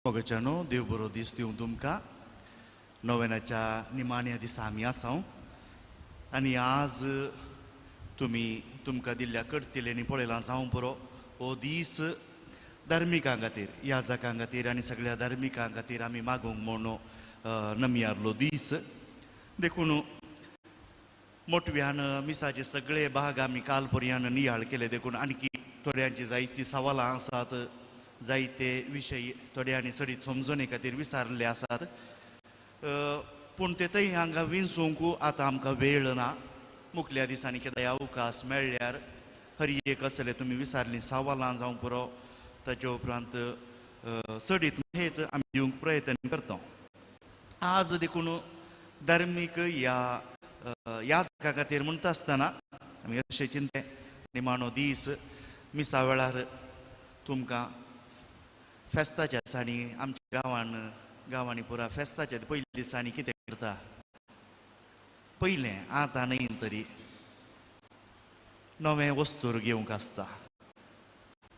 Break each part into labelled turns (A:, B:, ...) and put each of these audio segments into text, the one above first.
A: मोगाच्यानो देव बरो दीस दिवं तुमकां. नोवेनाच्या निमाण्या दिसा आमी आसा आनी आज तुमी तुमकां दिल्ल्या कडतिल्यांनी पळयलां जावं पुरो हो दीस धार्मिकां खातीर, याजकां खातीर आनी सगळ्या धार्मिकां खातीर आमी मागूंक म्हणून नमियारलो दीस. देखून मोटव्यान मिसाचे सगळे भाग आमी काल पर्यान नियाळ केले. देखून आणखी थोड्यांची जायतीं सवालां आसात, जायते विशय थोड्यांनी चडीत समजणे खातीर विचारले आसात, पूण ते थंय हांगा विंचूंक आतां आमकां वेळ ना. मुखल्या दिसांनी केदाय अवकाश मेळ्ळ्यार हर एक असले तुमी विचारलीं सवालां जावं पुरो, ताचे उपरांत चडीत माहिती आमी दिवंक प्रयत्न करता. आज देखून धार्मीक ह्या याजका खातीर म्हणटा आसतना आमी अशें चिंतें निमाणो दीस मिसा वेळार तुमकां फेस्ताच्या दिसांनी आमच्या गांवान गांवांनी पुरा फेस्ताच्या पयल्या दिसांनी कितें करता पयलें आतां न्हय तरी नवें वस्तूर घेवंक आसता,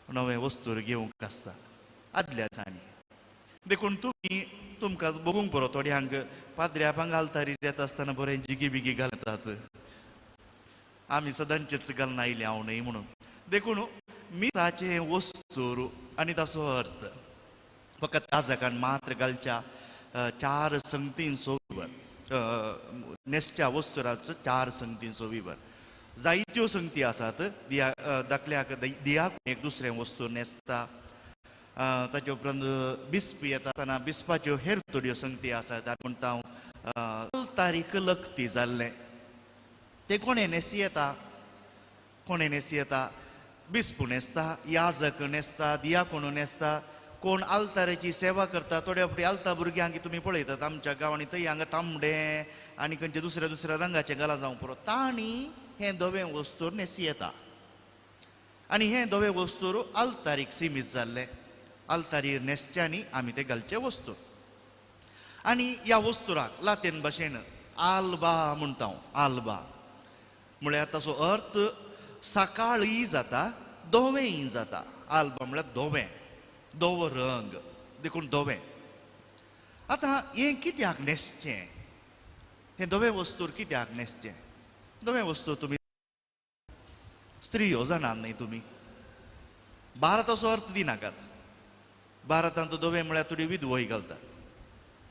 A: नवें वस्तूर घेवंक आसता आदल्या दिसांनी. देखून तुमी तुमकां बघूंक बरो थोड्यांक पाद्र्या घालतारी येता आसतना बरें जिगी बिगी घालतात, आमी सदांचेच घालना आयले हांव न्हय म्हणून. देखून मिसाचें वस्तूर आनी ताचो अर्थ फकत याजकान मात्र घालच्या चार संगतींचो विवर, न्हेसच्या वस्तुराचो चार संगतींचो विवर. जायत्यो संगती आसात. दिया धाकल्याक दियाक एक दुसरें वस्तू न्हेसता, ताचे उपरांत बिस्प येता आसतना बिस्पाच्यो हेर थोड्यो संगती आसात. म्हणटा हांव तारीख लकती जाल्लें तें कोणें न्हेसी येता, कोणें न्हेसी येता, बिस्प न्हेसता, याजक न्हेसता, दियाकोण न्हेसता, कोण आल्ताराची सेवा करता. थोड्या फावटी आल्ता भुरग्यांक तुमी पळयतात आमच्या गांवांनी थंय हांगा तांबडें आनी खंयचे दुसऱ्या दुसऱ्या रंगाचें घालां जावं पुरो, तांणी हें धवें वस्तूर न्हेसी येता आनी हें धवें वस्तूर आल्तारीक सिमीत जाल्लें. आल्तारीर न्हेसच्यांनी आमी तें घालचें वस्तूर. आनी ह्या वस्तुराक लातीन भाशेन आल्बा म्हणटा हांव. आल्बा म्हळ्यार ताचो अर्थ सकाळीय जाता, धवेंय जाता. आल्बा म्हळ्यार धवें, धवो रंग, देखून धवें. आतां हें कित्याक न्हेसचें, हें धवें वस्तूर कित्याक न्हेसचें? धवें वस्तूर तुमी स्त्रियो जाणात न्हय, तुमी भारताचो अर्थ दिनाकात. भारतांत धवें म्हळ्यार थोडी विधवोय घालतात,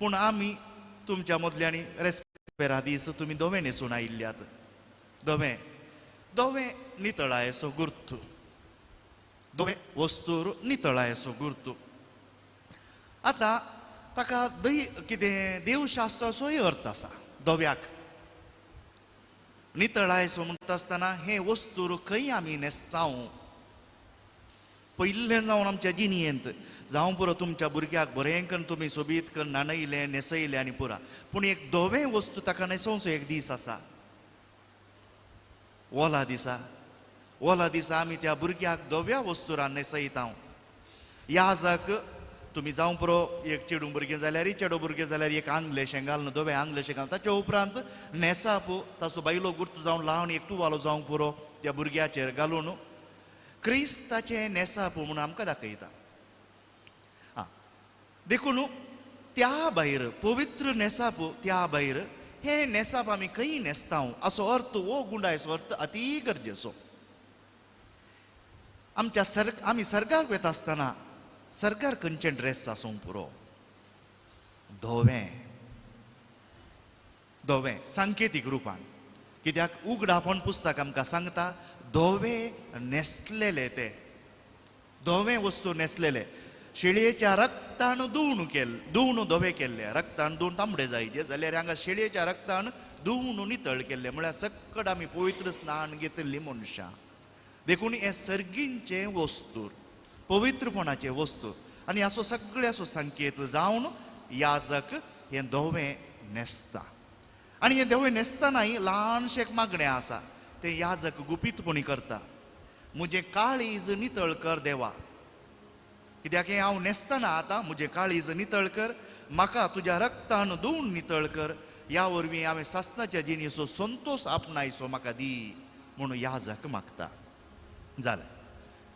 A: पूण आमी तुमच्या मदल्यांनी रेस्पेरा दीस तुमी धवें न्हेसून आयिल्ल्यात. धवें धवें नितळायेचो गुर्तू, धवें वस्तूर नितळायेचो गुर्तू. आतां ताका दय कितें देवशास्त्राचोय अर्थ आसा. धव्याक नितळायेचो म्हणटा आसतना हें वस्तूर खंय आमी न्हेसता पयलें जावन आमच्या जिणयेंत जावं पुरो तुमच्या भुरग्याक बरें करून तुमी सोबीत करून न्हाणयलें न्हेसयलें आनी पुरा, पूण एक धवें वस्तू ताका न्हेसोवचो एक दीस आसा, ओला दिसा. ओला दिसा आमी त्या भुरग्याक धव्या वस्तुरान न्हेसयता. याजक तुमी जावं पुरो एक चेडूं भुरगें जाल्यार चेडो भुरगें जाल्यार एक आंगलेशें घालून धवें आंगलेशें घालून ताच्या उपरांत न्हेसप, ताचो बायलो गुर्त जावन ल्हान एक तुवालो जावंक पुरो त्या भुरग्याचेर घालून क्रिस्ताचें न्हेसप म्हणून आमकां दाखयता. आं, देखून त्या भायर पवित्र न्हेसप, त्या भायर हें न्हेसप आमी खंय न्हेसता असो अर्थ, हो गुंडायचो अर्थ अती गरजेचो. आमच्या आमी सर्गाक वता आसतना सरकार खंयचें ड्रेस आसूंक पुरो, धवें, धवें सांकेतीक रुपान. कित्याक उगडापण पुस्तक आमकां सांगता धवे न्हेसलेले, ते धवें वस्तू न्हेसलेले, शेळयेच्या रक्तान धुवन केल्ले, धुवन धवे केल्ले, रक्तान धुवन तांबडे जायचे जाल्यार हांगा शेळयेच्या रक्तान धुवन नितळ केल्ले, म्हळ्यार सकट आमी पवित्र स्नान घेतिल्लीं मनशां. देखून हें सर्गींचें वस्तूर, पवित्रपणाचें वस्तूर आनी हाचो सगळ्याचो संकेत जावन याजक हें धवें न्हेसता. आनी हें धवें न्हेसतनाय ल्हानशें एक मागणें आसा, तें याजक गुपीतपणी करता, म्हजें काळीज नितळ कर देवा. कित्याक हें हांव न्हेसतना आतां म्हजें काळीज नितळ कर, म्हाका तुज्या रक्तान धुवन नितळ कर, ह्या वरवीं हांवें सासणाच्या जिणेचो संतोश आपणायचो म्हाका दी म्हणून याजक मागता. जालें.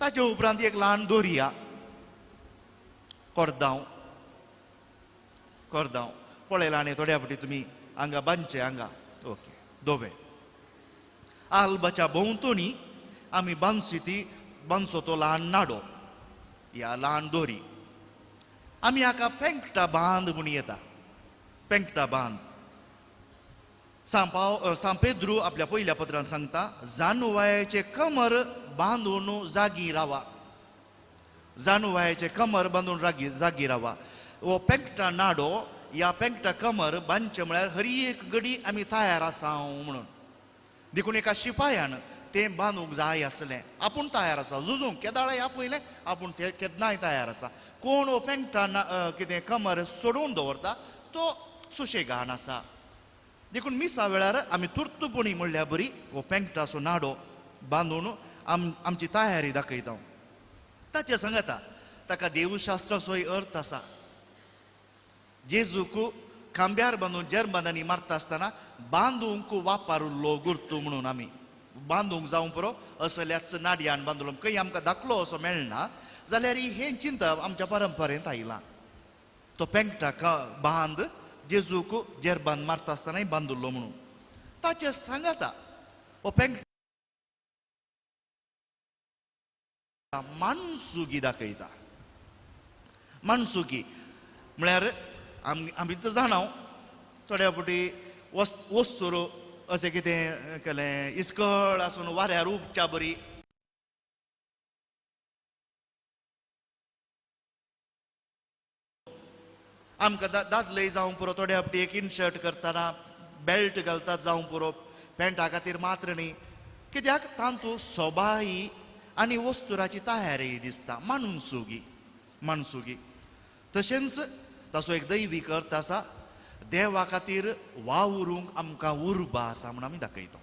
A: ताचे उपरांत एक ल्हान दोरया कोर्दांव कोरदांव पळयलां आनी थोड्या फावटी तुमी हांगा बांदचे हांगा ओके दोवे आल्बाच्या भोंवतणी आमी बांदची ती बांदचो तो ल्हान नाडो या ल्हान दोरी आमी हाका पेंकटा बांद म्हूण येता. पेंकटा बांद सांव पेद्रू आपल्या पयल्या पत्रान सांगता जाणवायेचें कमर बांदून जागी रावा. जाणवायेचें कमर बांदून जागी रावा. हो पेंकटा नाडो या पेंकटा कमर बांदचें म्हळ्यार हर एक घडी आमी तयार आसा म्हणून. देखून एका शिपायान तें बांदूंक जाय आसलें. आपूण तयार आसा झुजूंक केदाळाय आपयलें आपूण तें केन्नाय तयार आसा. कोण हो पेंकटा कितें कमर सोडोवन दवरता तो सुशेगान आसा. देखून मिसा वेळार आमी तुर्तुपणी म्हणल्यार बरी हो पेंकटाचो नाडो बांदून आमची तयारी दाखयता. ताचें सांगता ताका देवशास्त्राचोय अर्थ आसा. जेजूक खांब्यार बांदून जर्मनांनी मारता आसतना बांदूंक वापरुल्लो गुर्तू म्हणून आमी बांदूंक जावं पुरो असल्याच नाडयान बांदलो खंय आमकां दाखलो असो मेळना जाल्यार हें चिंतप आमच्या परंपरेंत आयलां. तो पेंकटा बांद जेजूक जेरबान मारता आसतनाय बांदुल्लो म्हणून ताचें सांगाता हो पेंकटा मानसुगी दाखयता. मानसुगी म्हळ्यार आमी तर जाणाव थोड्या फावटी वस्तूर अशें कितें केलें इस्कळ आसून वाऱ्यार उपच्या बरी आमकां दादले जावं पुरो थोड्या फावटी एक इनशर्ट करतना बेल्ट घालतात जावं पुरो पॅन्टा खातीर मात्र न्ही कित्याक तांतू सोबाई आनी वस्तुराची तयारी दिसता. मानसुगी मानसुगी तशेंच ताचो एक दैवीक अर्थ आसा. देवा खातीर वावरूंक आमकां उर्बा आसा म्हूण आमी दाखयता.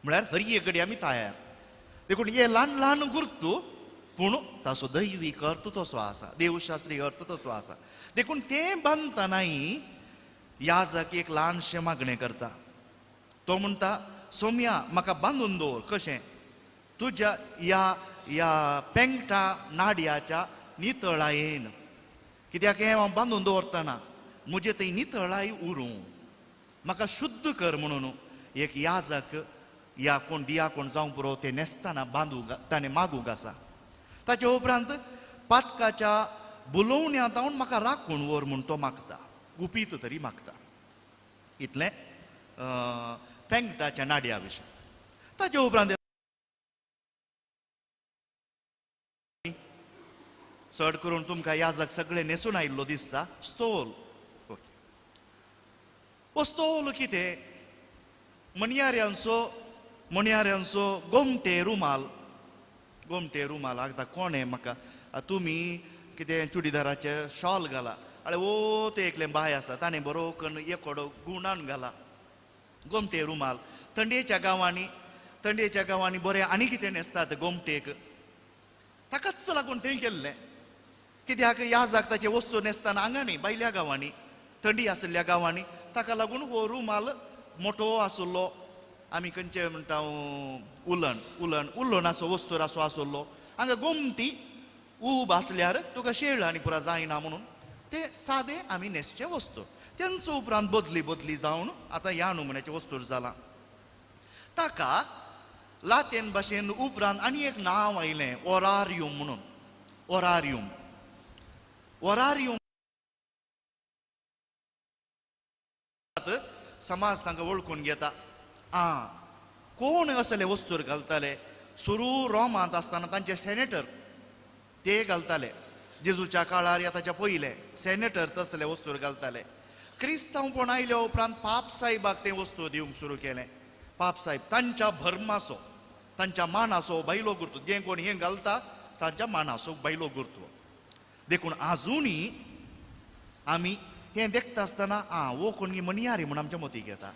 A: म्हळ्यार हर एक कडेन आमी तयार. देखून हे ल्हान ल्हान गुर्तू पूण ताचो दैवीक अर्थ तसो आसा, देवशास्त्रीय अर्थ तसो आसा. देखून तें बांदतनाय याजक एक ल्हानशें मागणें करता. तो म्हणटा सोम्या म्हाका बांदून दवर कशें तुज्या ह्या ह्या पेंकटा नाडयाच्या नितळायेन. कित्याक हें हांव बांदून दवरतना म्हजें थंय नितळाय उरूं म्हाका शुद्ध कर म्हणून एक याजक या कोण दिया कोण जावं पुरो तें न्हेसतना बांदूंक ताणें मागूंक आसा. ताचे उपरांत पातकाच्या बुलोवण्यांत हांव म्हाका राखून व्हर म्हूण तो मागता, गुपीत तरी मागता. इतलें पेंकटाच्या नाडया विशीं. ताचे उपरांत चड करून तुमकां याजक सगळे न्हेसून आयिल्लो दिसता स्तोल. ओके, हो स्तोल कितें म्हणयाऱ्यांचो गोमटे रुमाल. गोमटे रुमाल आतां कोण म्हाका तुमी कितें चुडीदाराचें शॉल घाला आनी ओ तें एकलें बाय आसा ताणें बरो कन्न एकोडो गुणान घाला गोमटे रुमाल. थंडेच्या गांवांनी बरें आनी कितें न्हेसतात गोमटेक ताकाच लागून तें केल्लें. कित्याक याजक ताचे वस्तू न्हेसतना हांगा भायल्या गांवांनी थंडी आशिल्ल्या गांवांनी ताका लागून हो रुमाल मोटो आशिल्लो. आमी खंयचे म्हणटा उलन उलन उलन असो वस्तूर असो आशिल्लो. हांगा गोमटी उब आसल्यार तुका शेळ आनी पुरा जायना म्हणून ते सादे आमी न्हेसचे वस्तू. तेंचो उपरांत बदली बदली जावन आतां ह्या नमुन्याचें वस्तूर जालां. ताका लातेन भाशेन उपरांत आनी एक नांव आयलें ओरारियम म्हणून. ओरारियम ओरारियम समाज तांकां वळखून घेता. आं कोण असले वस्तूर घालताले सुरू रोमांत आसतना तांचे सेनेटर ते घालताले. जेजूच्या काळार या ताच्या पयले सेनेटर तसले वस्तूर घालताले. क्रिस्तांवपण आयल्या उपरांत पाप साहेबाक तें वस्तू दिवंक सुरू केलें. पाप साहेब तांच्या भर्माचो तांच्या मानाचो बायलो गुर्तू जें कोण हें घालता तांच्या मानाचो बायलो गुर्तू. देखून आजुनूय आमी हें देखता आसतना आं हो कोण म्हणयारी म्हूण आमच्या मतीक येता.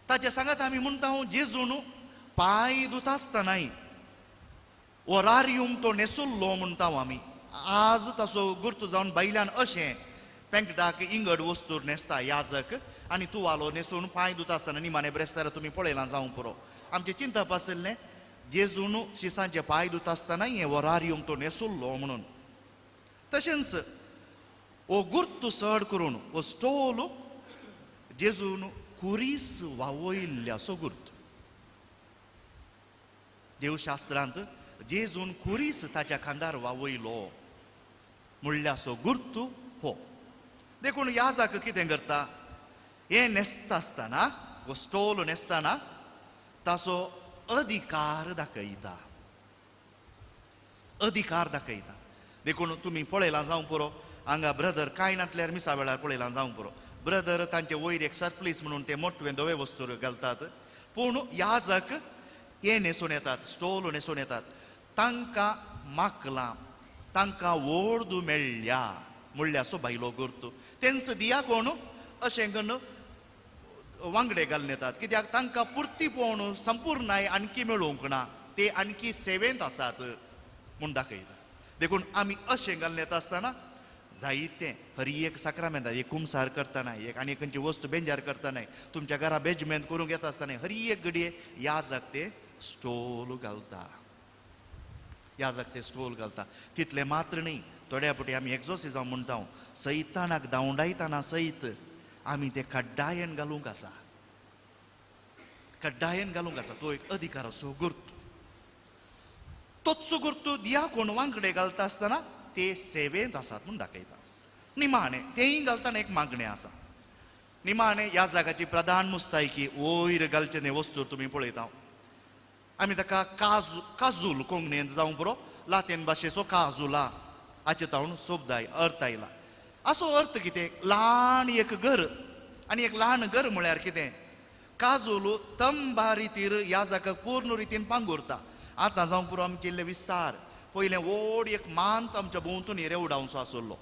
A: ताचे सांगात आमी म्हणटा जेजून पांय धुता आसतनाय ओरारियम तो न्हेसुल्लो म्हणटा आमी. आज ताचो गुर्तू जावन भायल्यान अशें पेंकटाक इंगड वस्तूर न्हेसता याजक आनी तुवालो न्हेसून पांय धुता आसतना निमाणे ब्रेस्तार तुमी पळयलां जावं पुरो. आमचें चिंतप आशिल्लें जेजून शिसांचे पांय धुता आसतना हें ओरारियम तो न्हेसुल्लो म्हणून. तशेंच हो गुर्तू चड करून हो स्टोल जेजून कुरीस वावयल्ल्याचो गुर्त. देवशास्त्रांत जेजून कुरीस ताच्या खांदार वावयलो म्हणल्याचो गुर्तू हो. देखून याजाक कितें करता, हें न्हेसता आसतना हो स्टोल न्हेसतना ताचो अधिकार दाखयता, अधिकार दाखयता. देखून तुमी पळयलां जावं पुरो, हांगा ब्रदर कांय नासल्यार मिसा वेळार पळयलां जावं पुरो, ब्रदर तांचे वयर एक सरप्लीस म्हणून ते मोटवें धवे वस्तू घालतात, पूण याजक हें न्हेसून येतात, स्टोल न्हेसून येतात. तांकां माकलां, तांकां ओर्दू मेळ्ळ्या म्हणल्यार भायलो गुर्तू. तेंच दिया कोण अशें करून वांगडे घालून येतात, कित्याक तांकां पुरती पळोवन संपूर्णाय आणखी मेळूंक ना, ते आणखी सेवेंत आसात म्हूण दाखयता. देखून आमी अशें घालून येता आसतना जायते हर एक साक्रामेंता, एक कुमसार करतना, एक आनी खंयची वस्तू बेंजार करतना, तुमच्या घरा बेजमेंत करूंक येता आसतना हर एक घडये याजक ते स्टोल घालता, याजक ते स्टोल घालता. तितलें मात्र न्ही, थोड्या फावटी आमी एक्झोसिजम म्हणटा, सैतानाक धांवडायतना सयत आमी ते कड्डायन घालूंक आसा, कड्डायन घालूंक आसा. तो एक अधिकाराचो गुर्त. तोच गुर्तू दिया कोण वांगडे घालता आसतना ते सेवेंत आसात म्हूण दाखयता. निमाणें तेंय घालतना एक मागणें आसा. निमाणें ह्या जाग्याची प्रधान मुस्तायकी वयर घालचें न्ही वस्तू तुमी पळयता, आमी ताका काजू, काजूल कोंकणींत जावं पुरो, लातीन भाशेचो काजुला हाचे तावन शब्द अर्थ आयला. असो अर्थ कितें, ल्हान एक घर, आनी एक ल्हान घर म्हळ्यार कितें, काजूल तंबा रितीर ह्या जाग्याक पूर्ण रितीन पांगुरता. आतां जावं पुरो आमचे इल्ले विस्तार, पयलें व्हड एक मांत आमच्या भोंवतणी रेवडावचो आसलो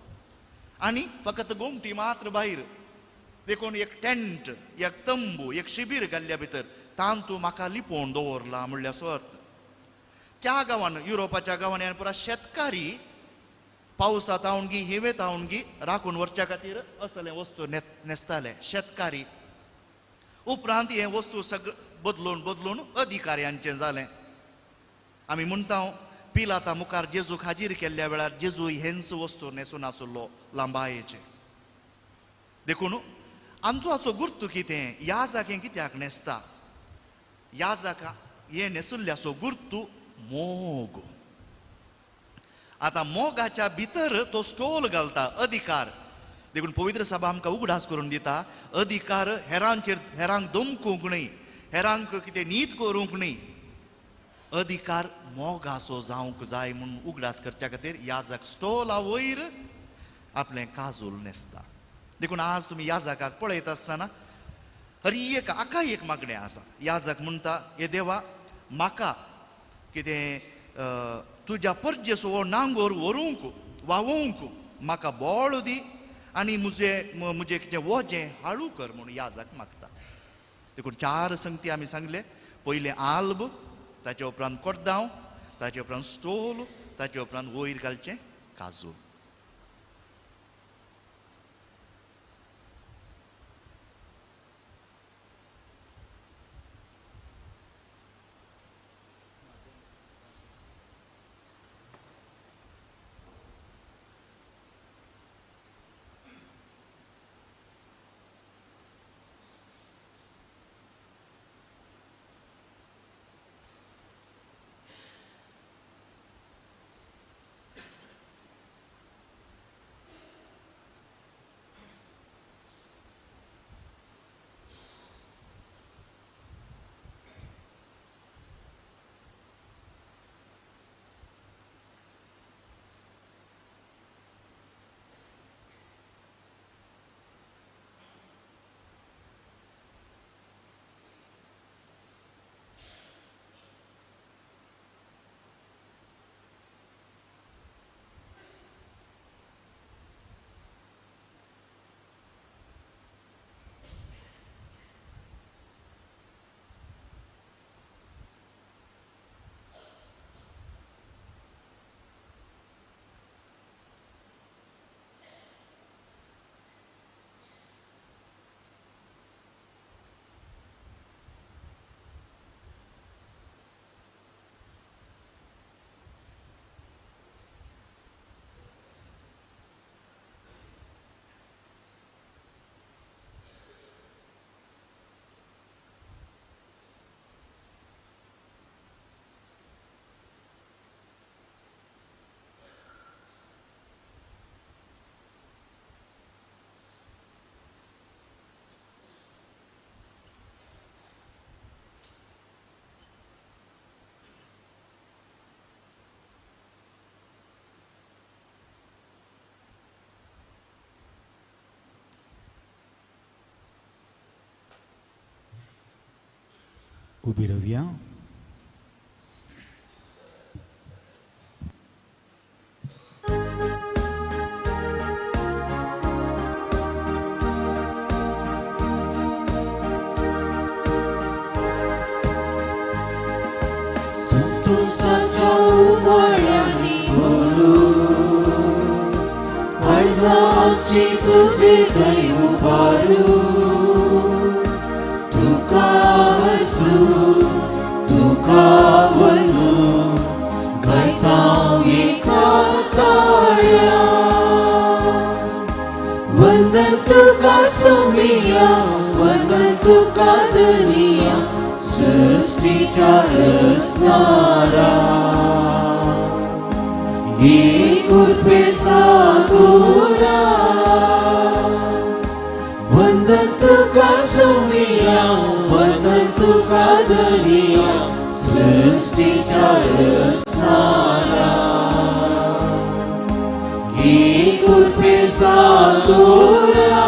A: आनी फकत गोमटी मात्र भायर, देखून एक टेंट, एक तंबू, एक शिबीर घाल्ल्या भितर तांतू म्हाका लिपोवन दवरला म्हणल्याचो अर्थ. त्या गांवान, युरोपाच्या गांवांनी आनी पुरा शेतकारी पावसा तावणगी हिवे तावणगी राखून व्हरच्या खातीर असले वस्तू न्हेसताले शेतकारी. उपरांत हें वस्तू सगळें बदलून बदलून अधिकाऱ्यांचें जालें. आमी म्हणटा पिलाता मुखार जेजूक हाजीर केल्ल्या वेळार जेजू हेंच वस्तू न्हेसून आसलो लांबायेचे. देखून आमचो असो गुर्तू कितें, ह्या जागे कित्याक न्हेसता, ह्या जागा हें न्हेसुल्ल्याचो गुर्तू मोग. आतां मोगाच्या भितर तो स्टोल घालता अधिकार. देखून पवित्र सभा आमकां उगडास करून दिता, अधिकार हेरांचेर, हेरांक दमकूंक न्हय, हेरांक कितें नीत करूंक न्हय, अधिकार मोगाचो जावंक जाय म्हूण उगडास करच्या खातीर याजक स्टोला वयर आपलें काजूल न्हेसता. देखून आज तुमी याजकाक पळयता आसतना हर एक हाका एक मागणें आसा. याजक म्हणटा, हे देवा म्हाका कितें तुज्या परजेचो हो नांगोर व्हरूंक वावोवंक म्हाका बळ दी आनी म्हजें म्हजें कितें वजें हाळू कर म्हूण याजक मागता. देखून चार संगती आमी सांगले, पयलें आल्ब, ताचे उपरांत कोड्डांव, ताचे उपरांत स्टोल, ताचे उपरांत वयर घालचें काजू.
B: उबी रावया.
C: संतोषाच्या उमाळ्यांनी भरू काळजाची तुझे थंय उबारू तुका हसू तुका वनू गायता एका ताळ्या वंदन तुका सोमिया वंदन तुका धनिया सृष्टीच्या रचणारा एक सागोरा वंदन तुका सोमिया वंदन तुका धनिया सृष्टीच्या रचणारा एक सागोरा.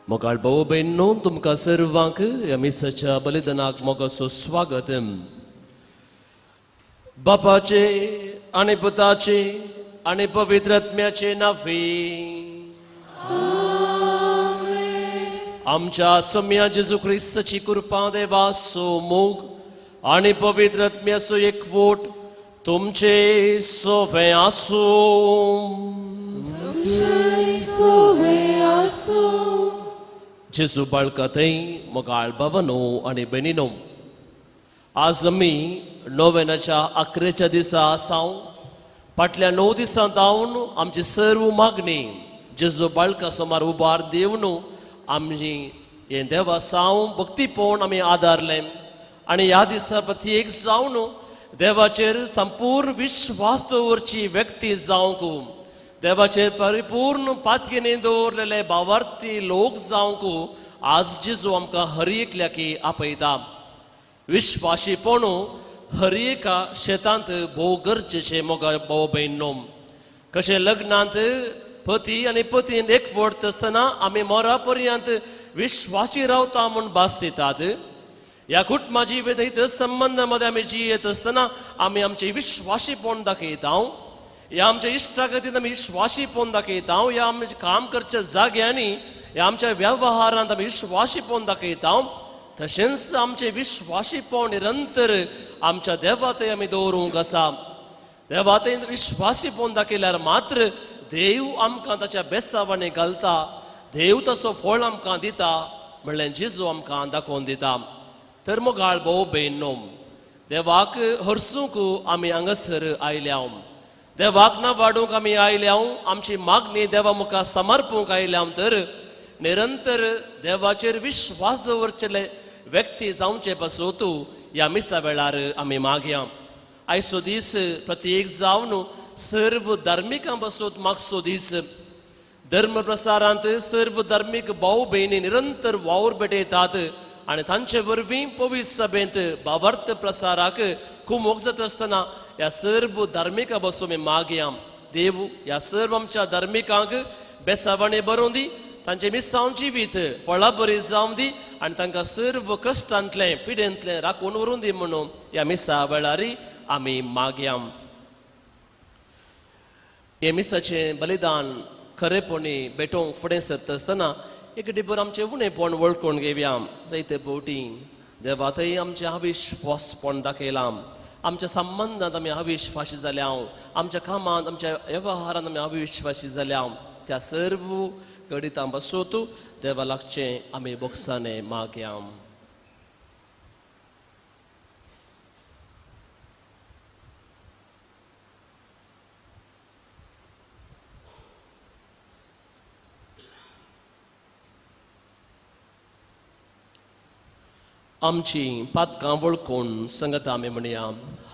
D: मोगाळ भाव भयणींनो, तुमकां सर्वांक ह्या मिसाच्या बलिदानाक मोगाचो स्वागत. बापाचे आनी पुताचे आनी पवित्र आत्म्याचे नांवे. आमच्या सोम्या जेजू क्रिस्ताची कृपा, देवाचो मोग आनी पवित्र आत्म्याचो एकवट तुमचे सोवे आसूं.
C: सोवे आसूं.
D: जेजू बाळका थंय मोगाळ भावानो आनी भयणीनो, आज आमी नोवेनाच्या अकरेच्या दिसा आसाव. फाटल्या 9 दिसां जावन आमची सर्व मागणी जेजू बाळका सुमार उबार दिवन आमी हें देवासांव भक्तीपण आमी आदारलें आनी ह्या दिसा प्रत्येक जावन देवाचेर संपूर्ण विश्वास दवरची व्यक्ती जावंक, देवाचेर परिपूर्ण पातयेने दवरलेले भावार्थी लोक जावंक आज जेजू आमकां हर एकल्याकी आपयता. विश्वाशीपण हर एका शेतांत भोव गरजेचें मोगा भाव भयणींनो. कशें लग्नांत पती आनी पतीन एकवट आसतना आमी मोरा पर्यंत विश्वाशी रावता म्हूण भास दितात. ह्या कुटुंबा जिवीत संबंद मध्ये आमी जियेत आसतना आमी आमचें विश्वाशीपण दाखयता. ह्या आमच्या इश्टागतीन आमी विश्वाशीपण दाखयता. ह्या आमच्या काम करच्या जाग्यांनी, ह्या आमच्या वेव्हारांत आमी विश्वाशीपण दाखयता. तशेंच आमचें विश्वाशीपण निरंतर आमच्या देवातय आमी दवरूंक आसा. देवातय विश्वाशीपण दाखयल्यार मात्र देव आमकां ताच्या बेसावांनी घालता, देव तसो फळ आमकां दिता म्हणल्यार जेजू आमकां दाखोवन दिता. तर मोगाळ भोव भयणींनो, देवाक हरसूंक आमी हांगासर आयल्या, देवाक ना वाडूंक आमी आयल्या, आमची मागणी देवा मुखार समर्पूंक आयल्या. तर निरंतर देवाचेर विश्वास दवरचेले व्यक्ती जावचे पासून ह्या मिसा वेळार आमी मागया. आयचो दीस प्रत्येक जावन सर्व धार्मिकां पासून मागचो दीस. धर्म प्रसारांत सर्व धार्मीक भाव भयणी निरंतर वावर भेटयतात आनी तांचे वरवीं पवित्र सभेंत भावार्थ प्रसाराक खूब जाता आसतना ह्या सर्व धार्मिकां पासून आमी मागया. देव ह्या सर्व आमच्या धार्मिकांक बेसावाणी बरोवन दी, तांचे मिसांव जिवीत फळां बरी जावं दी आनी तांकां सर्व कश्टांतलें पिडेंतलें राखून व्हरून दी म्हणून ह्या मिसा वेळार आमी मागया. हें मिसाचें बलिदान खरेपणी भेटोवंक फुडें सरता आसतना एक डिबर आमचें उणेपण वळखून घेवया. जायते भोवटी देवा थंय आमचें अविश्वासपण दाखयलां, आमच्या संबंदांत आमी अविश्वासी जाल्या, आमच्या कामांत आमच्या वेव्हारांत आमी अविश्वासी जाल्या. त्या सर्व घडितां पासून देवा लागचें आमी बोक्साने मागया. आमची पातकां वळखून संगता आमी म्हणया.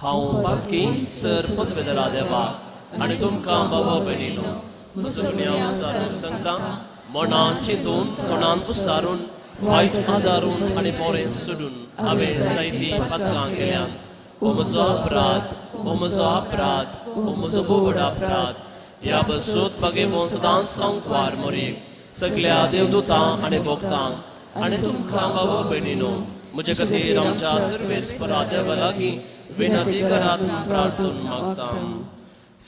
D: हांव पातकी सर पदवेदरा देवा आनी तुमकां बाबा भयणीनो सगळ्या सांगता मनान चिंतून तोंडान पुसारून वायट आदारून आनी बरें सोडून हांवें जायतीं पातकां केल्यात. हो म्हजो अपराध, हो म्हजो अपराध, हो म्हजो व्हड अपराध. ह्या बसूत मागीर सदांच संकवार मोरीक सगळ्या देवदूतांक आनी भक्तांक आनी तुमकां भाव भयणीनो म्हजे खातीर आमच्या सर्वेस्परा देवा लागीं विनंती करात प्रार्थून मागता.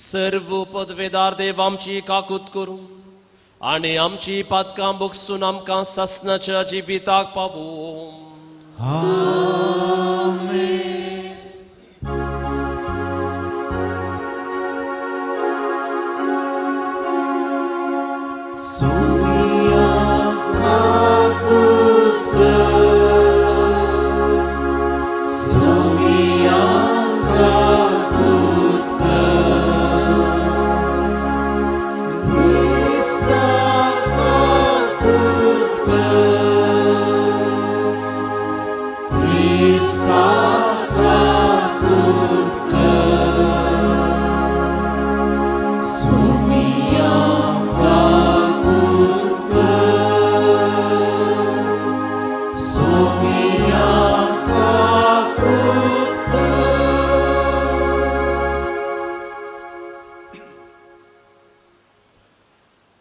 D: सर्व पदवेदार देव आमची काकूत करूं आनी आमची पातकां भोगसून आमकां सासणाच्या जिविताक पावूं.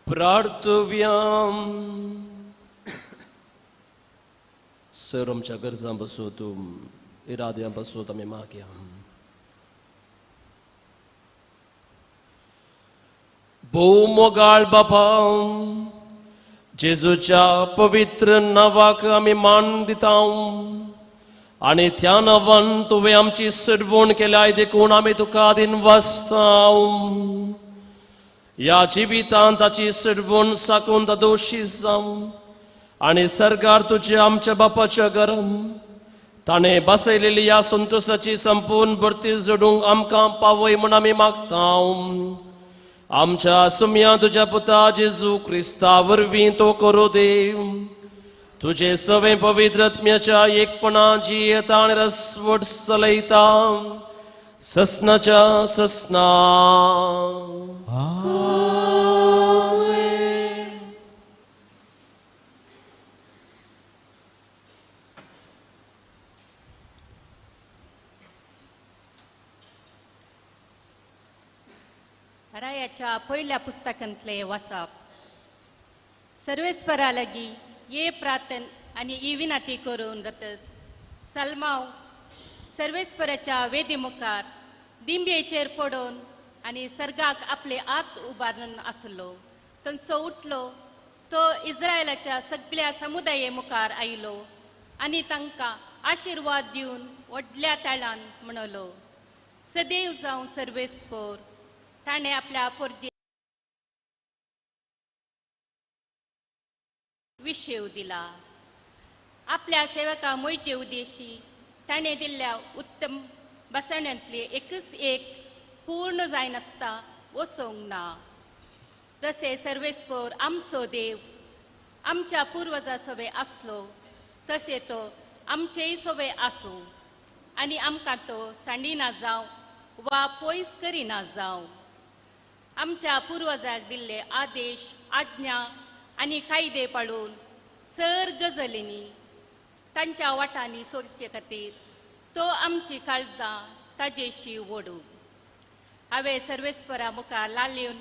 D: प्रार्थव्याम. सर आमच्या गरजां बसोत इराद्यां बसोत आमी मागया. भोव मोगाळ बापा, जेजूच्या पवित्र नांवाक आमी मान दिता आनी त्या नांवान तुवें आमची सडवण केल्या देखून आमी तुका दिनवासता. ह्या जिवितांत ताची सडवण साकून दोशी जावं आनी सरकार तुज्या आमच्या बापाच्या घरान ताणें बसयलेली ह्या संतोशाची संपूर्ण भरती जोडूंक आमकां पावय म्हूण आमी मागता. आमच्या सुम्या तुज्या पुता जेजू क्रिस्ता वरवीं तो करूं देव. तुजे सवें पवित्र आत्म्याच्या एकपणा जियेता आनी रसवट चलयता ससनाच्या ससना.
B: रायाच्या पयल्या पुस्तकांतले वाचप. सर्वेस्परा लागीं ये प्रार्थन आनी ही विनंती करून जातस सलमाव सर्वेस्पराच्या वेदी मुखार दिंबेचेर पडून आनी सर्गाक आपले हात उबारून आसलो. थंयसो उठलो तो इस्रायलाच्या सगळ्या समुदाये मुखार आयलो आनी तांकां आशिर्वाद दिवन व्हडल्या ताळान म्हणलो, सदैव जावं सर्वेस्पर. ताणें आपल्या पोरजे विशेव दिला. आपल्या सेवका मोयचे उद्देशी ताणें दिल्ल्या उत्तम बसण्यांतले एकच एक पूर्ण जायनासता वचोंक ना. जशें सर्वेस्पर आमचो देव आमच्या पुर्वजा सोबे आसलो तशें तो आमचेय सोबे आसूं आनी आमकां तो सांडिना जावं वा पयस करिना जावं. आमच्या पुर्वजाक दिल्ले आदेश आज्ञा आनी कायदे पाळून सर गजलींनी तांच्या वाटांनी सोदचे खातीर तो आमची काळजां ताजेशी ओडू. हांवें सर्वेस्परा मुखार लालेवन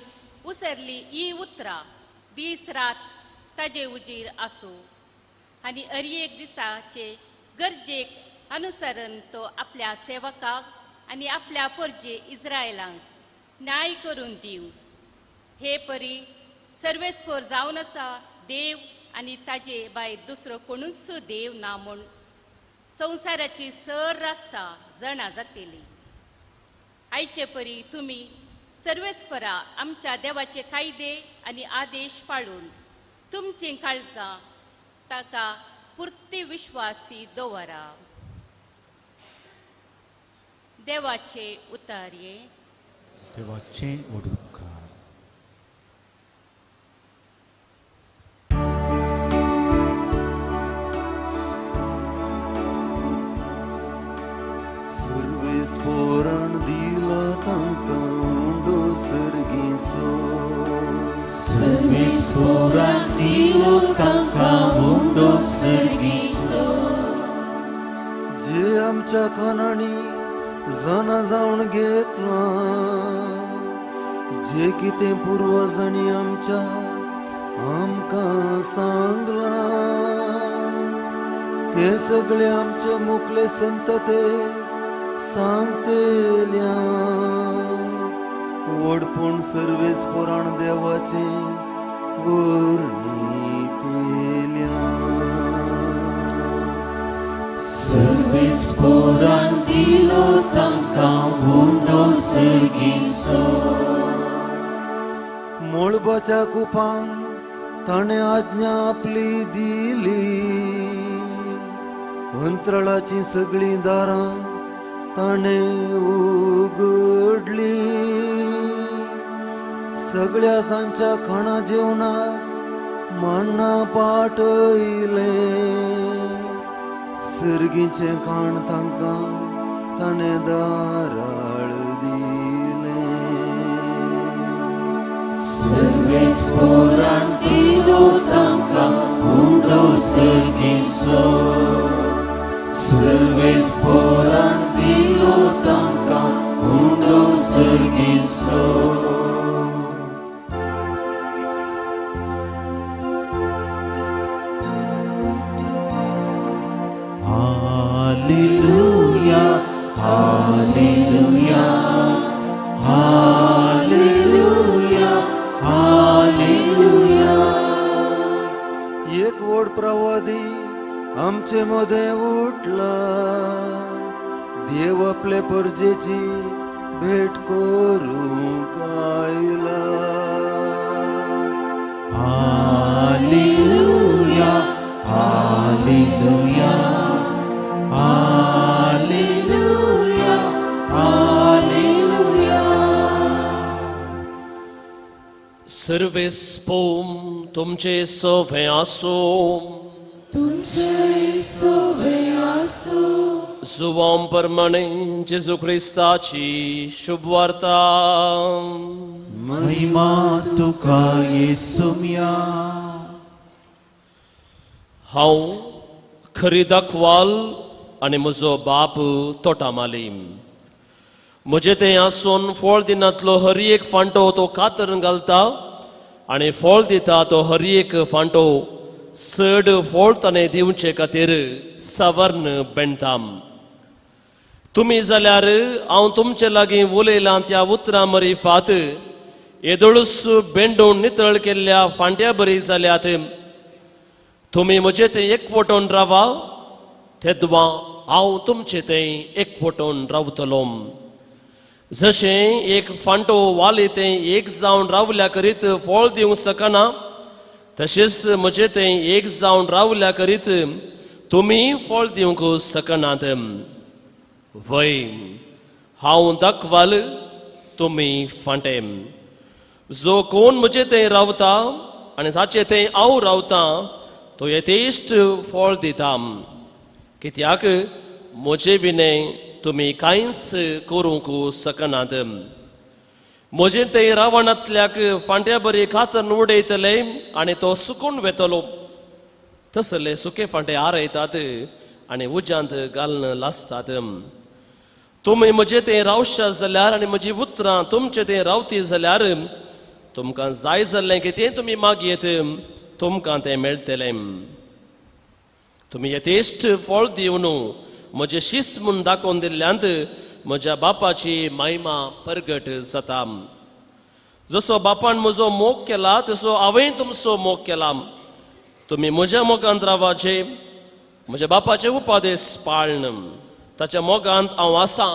B: उसरली ही उतरां दीस रात ताजे उजीर आसूं आनी हर एक दिसाचे गरजेक अनुसरण तो आपल्या सेवकाक आनी आपल्या पोरजे इस्रायलांक न्याय करून दिवं. हे परी सर्वेस्पर जावन आसा देव आनी ताजे भायर दुसरो कोणूच देव ना म्हूण संवसाराची सर राष्ट्रां जाणा जातली. आयचे परी तुमी सर्वेस्परा आमच्या देवाचे कायदे आनी आदेश पाळून तुमचीं काळजां ताका पुर्ती विश्वासी दवरा. देवाचे उतारये.
E: देवाचे उपकार.
F: सर्वेस्परान दिला तांकां उंडो सर्गीचो.
C: सर्वेस्परान दिलो तांकां उंडो सर्गीचो.
F: जे आमच्या कानांनी जाणा जावन घेतलां, जे कितें पुर्वजांनी आमच्या आमकां सांगलां. ते सगळे आमचे मुखले संतते सांगतेल्या. व्हडपण सर्वेस पुराण देवाचे वर्णितेल्या.
C: सर्वेस पोरान दिलो तांकां उंडो सर्गीचो.
F: मळबाच्या कुपांक ताणें आज्ञा आपली दिली. अंतराळाचीं सगळीं दारां ताणें उगडलीं. सगळ्या तांच्या खाणा जेवणाक माण्णा पाटयलें. सर्गीचें खाण तांकां ताणें दाराळ दिलें.
C: सर्वेस पोरान दिलो तांकां उंडो सर्गीचो. सर्वेस पोरान दिलो तांकां उंडो सर्गीचो. Hallelujah, hallelujah, hallelujah, hallelujah.
F: एक व्हड प्रवादी आमचे मदें उठला. देव आपले परजेची भेट करूंक आयला.
C: Hallelujah, hallelujah, hallelujah, hallelujah.
D: सर्वेस पोम तुमचे सवे आसूं.
C: तुमचे सोबे आसूं.
D: जुवां प्रमाणे जेजू क्रिस्ताची शुभवार्ता.
E: महिमा तुका येसुम्या.
D: हांव खरी दाखवाल आनी म्हजो बाप तोटामाली. म्हजें तें आसून फळ दिनांतलो हर एक फांटो तो कातरून घालता आनी फळ दिता तो हर एक फांटो चड फळ ताणें दिवचे खातीर सवर्ण बेणटा. तुमी जाल्यार हांव तुमचे लागीं उलयलां त्या उतरां मरी फात येदोळूस बेंडून नितळ केल्ल्या फांट्या बरी जाल्यात. तुमी म्हजे तें एकवटून रावा तेदवा हांव तुमचे तें एकवटून रावतलो. जशें एक फांटो वाली तें एक जावन रावल्या करीत फळ दिवंक शकना तशेंच म्हजें तें एक जावन रावल्या करीत तुमी फळ दिवंक शकनात. वय हांव दाखवाल तुमी फांटे. जो कोण म्हजें तें रावता आनी ताचें तें हांव रावता तो यथेश्ट फळ दिता. कित्याक म्हजे विणें तुमी कांयच करूंक शकनात. म्हजें तें रावणांतल्याक फांट्या बरी कातरून उडयतले आनी तो सुकून वेतलो. तसले सुके फांटे आरयतात आनी उज्यांत घालून लासतात. तुमी म्हजें तें रावशा जाल्यार आनी म्हजी उतरां तुमचें तें रावती जाल्यार तुमकां जाय जाल्लें कितें तुमी मागयेत तुमकां तें मेळटलें. तुमी यथेश्ट फळ दिवन म्हजें शीस म्हूण दाखोवन दिल्ल्यांत म्हज्या बापाची महिमा परगट जाता. जसो बापान म्हजो मोग केला तसो हांवें तुमचो मोग केला. तुमी म्हज्या मोगांत रावाचे, म्हज्या बापाचे उपादेश पाळन ताच्या मोगांत हांव आसा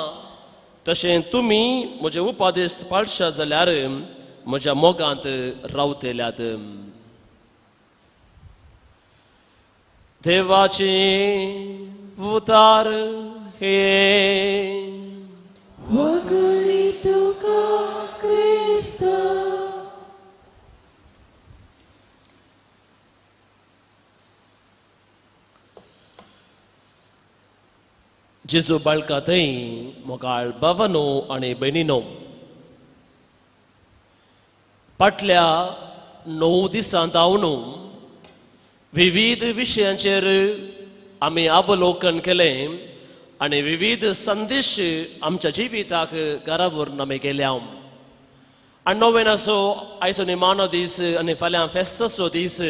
D: तशें तुमी म्हजे उपादेश पाळशा जाल्यार म्हज्या मोगांत रावतल्यात. देवाची उतार हे
C: वगळी तुका क्रिस्ता.
D: जेजू बाळका थंय मोगाळ बाबानो आनी भयणीनो, फाटल्या 9 दिसांत हांव विविध विशयांचेर आमी अवलोकन केलें आनी विविध संदेश आमच्या जिविताक घरा व्हरून आमी गेल्या. आनी नोवेनाचो आयचो निमाणो दीस आनी फाल्यां फेस्ताचो दीस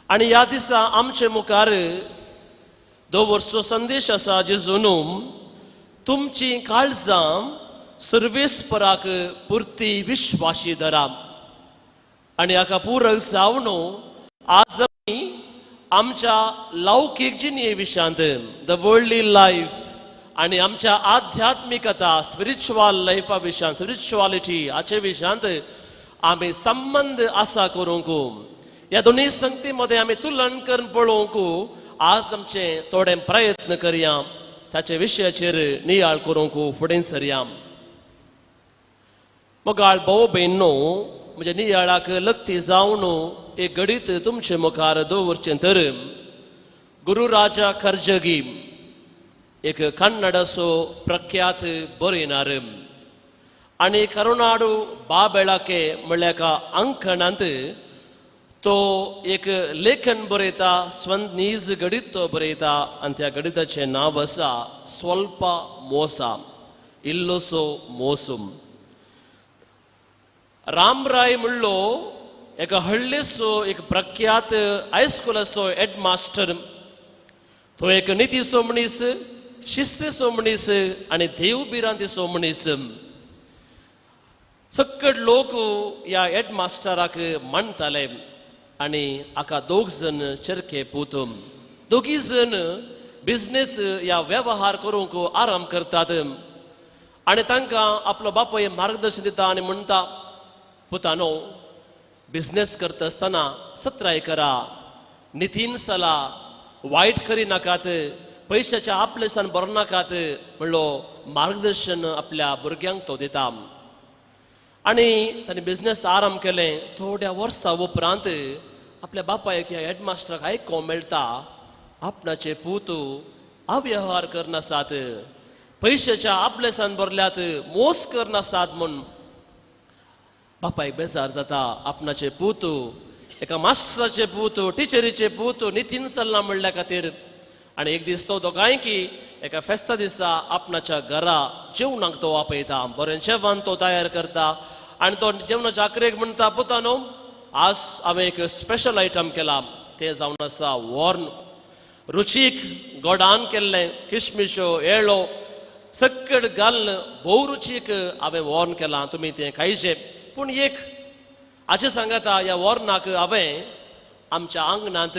D: आनी ह्या दिसा आमचे मुखार दवरचो संदेश आसा जेजून तुमची काळजां सर्वेस्पराक पुरती विश्वाशी धरा. आनी हाका पूरक जावन आज आमी आमच्या लौकीक जिणे विशयांत, the worldly life, आनी आमच्या आध्यात्मिकता स्पिरिच्युअल लायफा विशयांत, स्पिरिच्युअलिटी हाचे विशयांत आमी संबंद आसा करूंक, ह्या दोनूय संगती मदें आमी तुलन करून पळोवंक आज आमचे थोडे प्रयत्न करया. ताचे विशयाचेर नियाळ करूंक फुडें सरया. मोगाळ भोव भयण न्हू, म्हज्या नियाळाक लक्ती जावन एक घडीत तुमचे मुखार दवरचें तर गुरुराजा करजगी एक कन्नडाचो प्रख्यात बरयणार आनी करुणाडू बाबेळाके म्हणल्या एका अंकणांत तो एक लेखन बरयता, स्वंत नीज गणित तो बरयता आनी त्या गणिताचें नांव आसा स्वल्प मोसा, इल्लोसो मोसम. रामराय म्हणलो एका हळ्ळेचो एक प्रख्यात हायस्कुलाचो हेडमास्टर. तो एक नितीचो मनीस, शिस्तीचो मनीस आनी देव भिरांतीचो मनीस. सक्कड लोक ह्या हेडमास्टराक मानताले आनी हाका दोग जण चरखे पूत, दोगी जण बिजनेस या वेव्हार करूंक आराम करतात आनी तांकां आपलो बापूय मार्गदर्शन दिता आनी म्हणटा, पुतानो, बिजनेस करता आसतना सत्राय करा, नितीन सला, वायट करी नाकात, पयशाच्या आपलेसान बरो नाकात म्हणलो मार्गदर्शन आपल्या भुरग्यांक तो दिता. आनी ताणें बिजनेस आराम केलें. थोड्या वर्सां उपरांत आपल्या बापायक ह्या हेडमास्टराक आयकोंक मेळटा, आपणाचे पूत अव्यवहार करनासात, पयशाच्या आपलेसान भरल्यात, मोस करनासात म्हूण. बापायक बेजार जाता, आपणाचे पूत एका मास्टराचे पूत, टिचरीचे पूत नितीन चल्ला म्हणल्या खातीर. आनी एक दीस तो दोगांयकी एका फेस्ता दिसा आपणाच्या घरा जेवणाक तो आपयता. बरें जेवण तो तयार करता आनी तो जेवणाच्या आकरेक म्हणटा, पुतानो, आज हांवें एक स्पेशल आयटम केला, तें जावन आसा वॉर्न, रुचीक गोडान केल्लें, किशमिशो येळो सक्कड घालून भोव रुचीक हांवें वॉर्न केलां, तुमी तें खायचें. पूण एक हाचे सांगाता ह्या वॉर्नाक हांवें आमच्या आंगणांत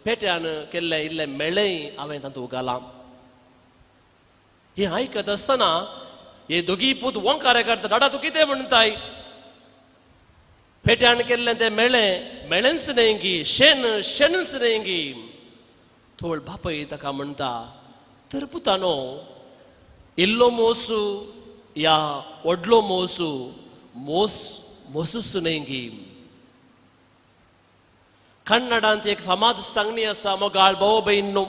D: पेट्यान केल्लें इल्लें मेळेंय हांवें तातूंत घालां. हें आयकत आसतना हे दोगी पूत ओंकारे काडटा, दादा तूं कितें म्हणटाय, पेट्यान केल्लें तें मेळें मेळेंच न्हय गी, शेण शेणच न्हय गी. थोड बापय ताका म्हणटा, तर पुतानो, इल्लो मोसू या व्हडलो मोसू मोस मोसूच न्हय गी. कन्नडांत एक फामाद सांगणी आसा, मोगाळ भोव भयण न्हू,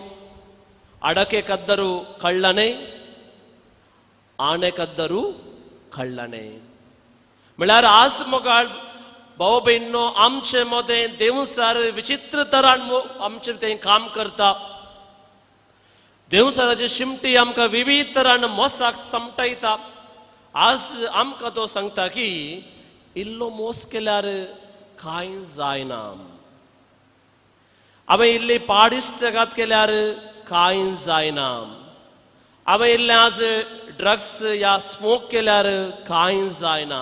D: अडके कद्दरू कळ्ळाने आणे कद्दरू कळ्ळाने. म्हळ्यार आज मोगाळ भाव भयण न्हू, आमचे मदें देवसार विचित्र तरान आमचें तें काम करता. देवसाराची शिमटी आमकां विविध तरान मोसाक समटायता. आज आमकां तो सांगता की इल्लो मोस केल्यार कांय जायना, हांवें इल्ली पाडिश्टगात केल्यार कांय जायना, हांवें इल्लें आज ड्रग्स या स्मोक केल्यार कांय जायना,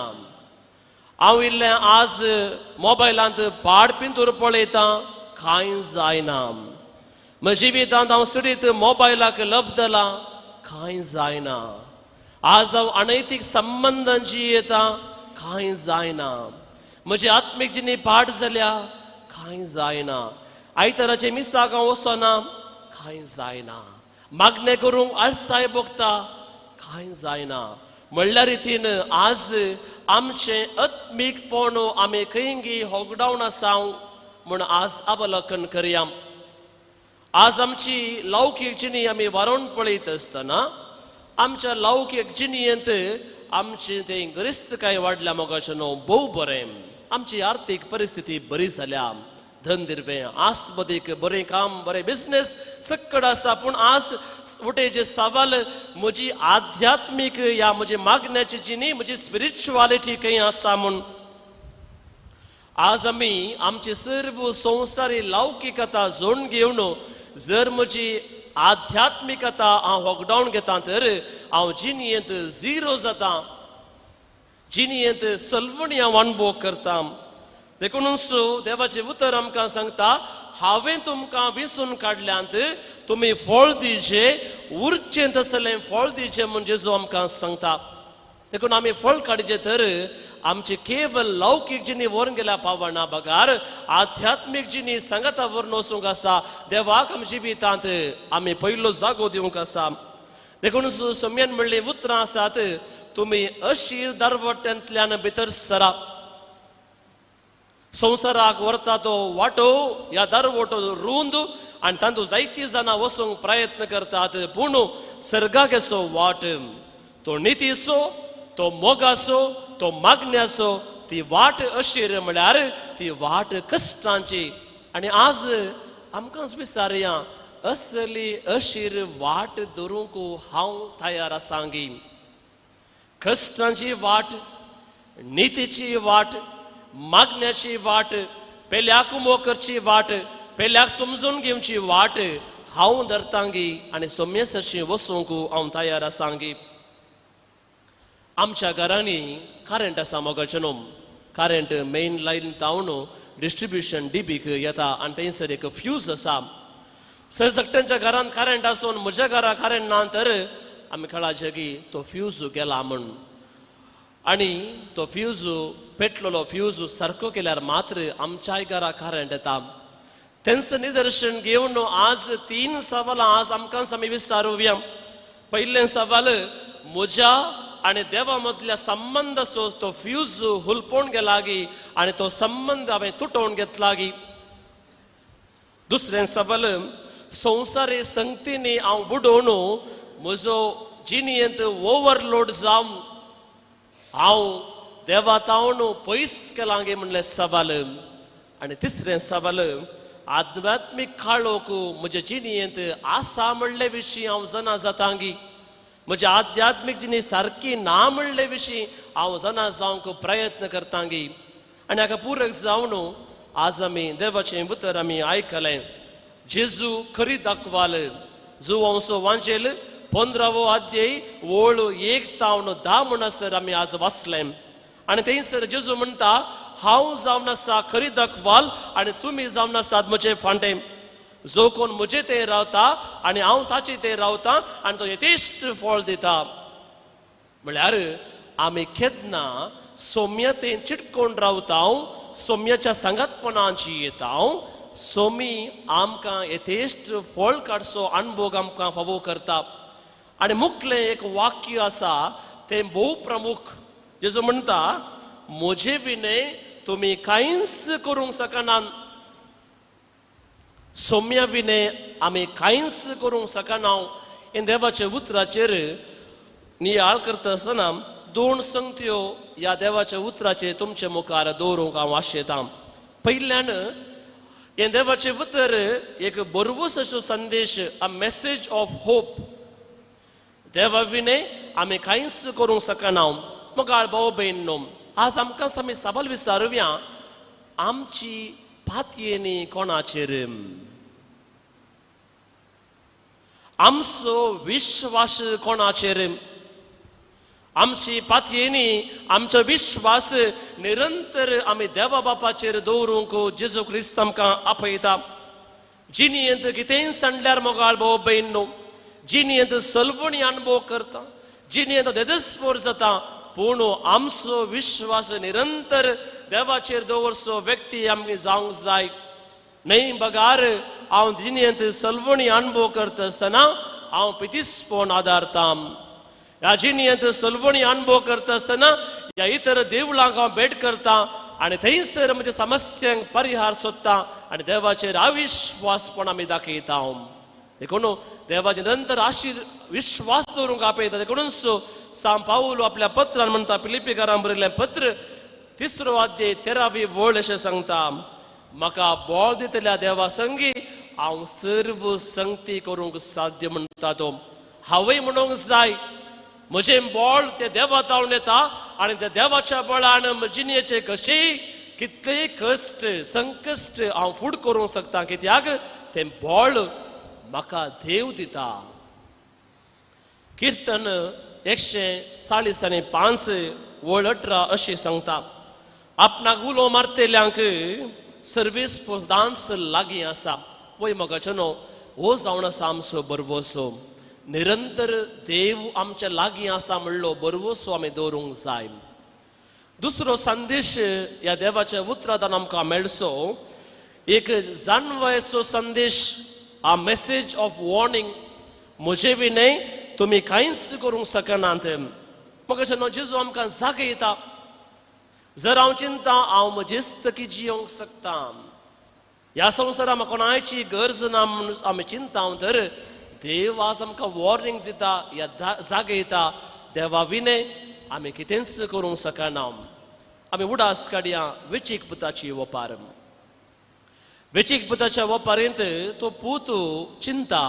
D: हांव इल्लें आज मोबायलांत पाड पिंतूर पळयतां कांय जायना, म्हज्या जिवितांत हांव सडीत मोबायलाक लब्दलां कांय जायना, आज हांव अनैतीक संबंदांची येता कांय जायना, म्हजी आत्मीक जिणी पाड जाल्या कांय जायना, आयताराचे मिसाक हांव वचना कांय जायना, मागणें करूंक आळसाय भोगता कांय जायना. म्हणल्यार रितीन आज आमचें आत्मीकपण आमी खंयगी होगडावन आसा म्हूण आज अवलोकन करया. आज आमची लौकीक जिणी आमी वारोवन पळयत आसतना आमच्या लौकीक जिणयेंत आमची ते गिरेस्तकाय वाडल्या मोगाचें न्हू, भोव बरें, आमची आर्थीक परिस्थिती बरी जाल्या, धन दिरवें आस्त बदीक बरें काम बरें बिजनेस सक्कड आसा. पूण आज वटेचे सवाल म्हजी आध्यात्मीक या म्हजी मागण्याची जिणी, म्हजी स्पिरिच्युअलिटी खंय आसा म्हूण आज आमी आमची सर्व संवसारी लौकिकता जोडून घेवन जर म्हजी आध्यात्मिकता हांव होगडावन घेता तर हांव जिणयेंत झिरो जाता, जिणयेंत सलवणी हांव अणभव करता. देखूनच देवाचें उतर आमकां सांगता, हांवें तुमकां विसून काडल्यांत, तुमी फळ दिवचें, उरचें तसलें फळ दिवचें म्हूण जेजू आमकां सांगता. देखून आमी फळ काडचें तर आमची केवल लौकीक जिणी व्हरून गेल्या पावना बगार आध्यात्मीक जिणी सांगाता व्हरून वचूंक आसा. देवाक आमच्या जिवितांत आमी पयलो जागो दिवंक आसा. देखून सम्यान म्हणलीं उतरां आसात, तुमी अशीर दरवट्यांतल्यान भितर सरा. संवसाराक व्हरता तो वाटो ह्या दरवटो रूंद आनी तातूंत जायतीं जाणां वचूंक प्रयत्न करतात, पूण सर्गाक वाट तो नितीचो, तो मोगाचो, तो मागण्याचो, ती वाट अशीर म्हळ्यार ती वाट कश्टांची. आनी आज आमकांच विचारया, असली अशीर वाट धरूंक हांव तयार आसांगी? कश्टांची वाट, नितीची वाट, मागण्याची वाट, पेल्याक मोग करची वाट, पेल्याक समजून घेवची वाट हांव धरतांगी आनी सोम्ये सरशी वचूंक हांव तयार आसांगी? आमच्या घरांनी करंट आसा मोगाचें न्हू, करंट मेन लायन तावन डिस्ट्रिब्युशन डीबीक येता आनी थंयसर एक फ्यूज आसा. सर सगट्यांच्या घरांत करंट आसून म्हज्या घरा करंट ना तर आमी कळाचें की तो फ्यूज गेला म्हूण. आनी तो फ्यूज पेटलेलो फ्यूज सारको केल्यार मात्र आमच्याय घरा करंट येता. तेंच निदर्शन घेवन आज 3 सवालां आज आमकां आमी विचारुया. पयलें सवाल, म्हज्या आनी देवा मदल्या संबंदाचो तो फ्यूज हुलपोवन गेलागी आनी तो संबंद हांवें तुटोवन घेतलागी? दुसरें सवाल, संवसारी संगतींनी हांव बुडोवन म्हजो जिणयेंत ओवरलोड जावन हांव देवा तावन पयस केलांगे म्हणलें सवाल. आनी तिसरें सवाल, आध्यात्मीक काळोख म्हज्या जिणयेंत आसा म्हणले विशीं हांव जाणा जातांगी? म्हज्या आध्यात्मीक जिणी सारकी ना म्हणले विशीं हांव जाणा जावंक प्रयत्न करतांगी? आनी हाका पूरक जावन आज आमी देवाचें उतर आमी आयकलें. जेजू खरी दाखवाल जुवांसो वांजेल 15वो अध्याय ओळ 1 तावन 10 म्हणसर आमी आज वाचलें. आनी थंयसर जेजू म्हणटा, हांव जावन आसा खरी दाखवाल आनी तुमी जावन आसात म्हजे फांटे. जो कोण म्हजे ते रावता आनी हांव ताचे ते रावता आनी तो यथेश्ट फळ दिता. म्हळ्यार आमी केन्ना सोम्या ते चिटकोवन रावता, सोम्याच्या सांगातपणाची येता, सोमी आमकां यथेश्ट फळ काडचो अणभोग आमकां फावो करता. आनी मुखलें एक वाक्य आसा तें भोव प्रमुख. जेजू म्हणटा, म्हजे विणे तुमी कांयच करूंक शकनात. सोम्या विणे आमी कांयच करूंक शकना. हें देवाच्या उतराचेर नियाळ करता आसतना 2 संगत्यो ह्या देवाच्या उतराचेर तुमचे मुखार दवरूंक हांव आशेतां. पयल्यान हें देवाचें उतर एक बरवस असो संदेश, अ मॅसेज ऑफ होप. देवा विणे आमी कांयच करूंक शकना. मोगाळ भाव भयण न्हू, आज आमकां आमी सवाल विचारुया, आमची पातयेनी कोणाचेर? आमचो विश्वास कोणाचेर? आमची पातयेनी आमचो विश्वास निरंतर आमी देवा बापाचेर दवरूंक जेजू क्रिस्त आमकां आपयता. जिणयेंत कितेंय सांडल्यार मोगाळ भाव भयण न्हू, जिणयेंत सलवणी अणभव करता, जिणयेंत देदस्पोर जाता, पूण आमचो विश्वास निरंतर देवाचेर दवरचो व्यक्ती आमकां जावंक जाय. न्हय बगार हांव जिणयेंत सलवणी अणभव करता आसतना हांव पितिस्पोन आदारता. ह्या जिणयेंत सलवणी अणभव करता आसतना ह्या इतर देवळांक हांव भेट करता आनी थंयसर म्हज्या समस्यांक परिहार सोदता आनी देवाचेर अविश्वासपण आमी दाखयता. देखून देवाचे निरंतर आशीर विश्वास दवरूंक आपयता. देखूनच सांव पावलो आपल्या पत्रान म्हणटा, फिलिप्पीकारांक बरयल्लें पत्र 3रो अध्याय 13वी वळ अशें सांगता, म्हाका बळ दितल्या देवा संगी हांव सर्व संगती करूंक साध्य म्हणटा तो. हांवूय म्हणूंक जाय म्हजें बळ ते देवा तावन येता आनी त्या देवाच्या बळान जिणेचे कशेय कितलेय कश्ट संकश्ट हांव फुड करूंक शकता, कित्याक तें बळ म्हाका देव दिता. किर्तन 145 वळ 18 अशी सांगता, आपणाक उलो मारतल्यांक सर्वीस सदांच लागीं आसा. वय मोगाचेनो, हो जावन आसा आमचो बरवसो. निरंतर देव आमच्या लागीं आसा म्हणलो बरवसो आमी दवरूंक जाय. दुसरो संदेश ह्या देवाच्या उतरांतल्यान आमकां मेळचो एक जाणवायचो संदेश, a message of warning. म्हजे विणें तुमी कांयच करूंक शकनात. मोगाचेनो, जेजू आमकां जागयता. जर हांव चिंता हांव म्हजेच तकी जियोंक शकता, ह्या संवसारांत म्हाका कोणायची गरज ना म्हूण आमी चिंता तर देव आज आमकां वॉर्निंग दिता, ह्या जागयता. देवा विणें आमी कितेंच करूंक शकना. आमी उडास काडया वेचीक पुताची वपार. वेचीक पुताच्या वपारेंत तो पूत चिंता,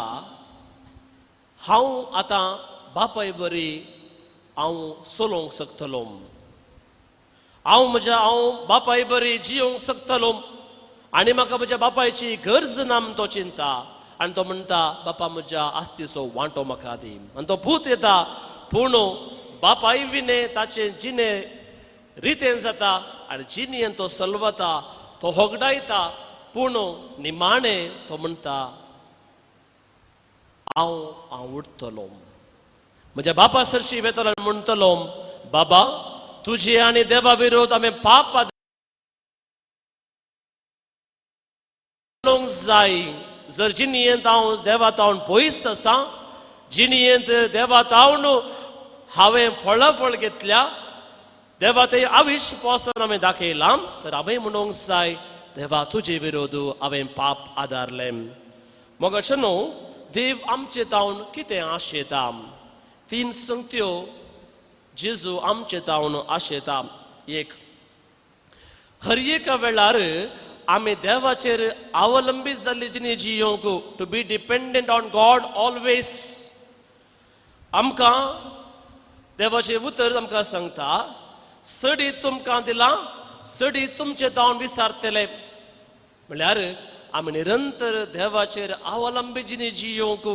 D: हांव आतां बापाय बरी हांव चलोवंक शकतलो, हांव म्हज्या हांव बापाय बरी जियोंक शकतलो आनी म्हाका म्हज्या बापायची गरज ना म्हूण तो चिंता. आनी तो म्हणटा, बापा म्हज्या आस्तीचो वांटो म्हाका दी. आनी तो पूत येता, पूण बापाय विणे ताचें जिणे रितें जाता आनी जिणेन तो सलवता, तो होगडायता. पूण निमाणें तो म्हणटा, हांव हांव उठतलो म्हज्या बापा सरशी वेतलो आनी म्हणटलो, बाबा तुजे आनी देवा विरोध हांवें पाप जाय. जर जिणेंत हांव देवा तावन पयस आसा, जिणेंत देवा तावन हांवें फळाफळ घेतल्या, देवा ते अविश्वासान हांवें दाखयलां, तर हांवें म्हणूंक जाय, देवा तुजे विरोध हांवें पाप आदारलें. मोगाचें न्हू, देव आमचे तावन कितें आशेता? तीन संगत्यो जेजू आमचे तावन आशेता. एक, हर एका वेळार आमी देवाचेर अवलंबीत जाल्ली जिणी जियोंक, to be dependent on God always. आमकां देवाचें उतर आमकां सांगता, सडी तुमकां दिलां, सडी तुमचे तावन विसारतले. म्हणल्यार आमी निरंतर देवाचेर अवलंबीत जिणी जियोंक.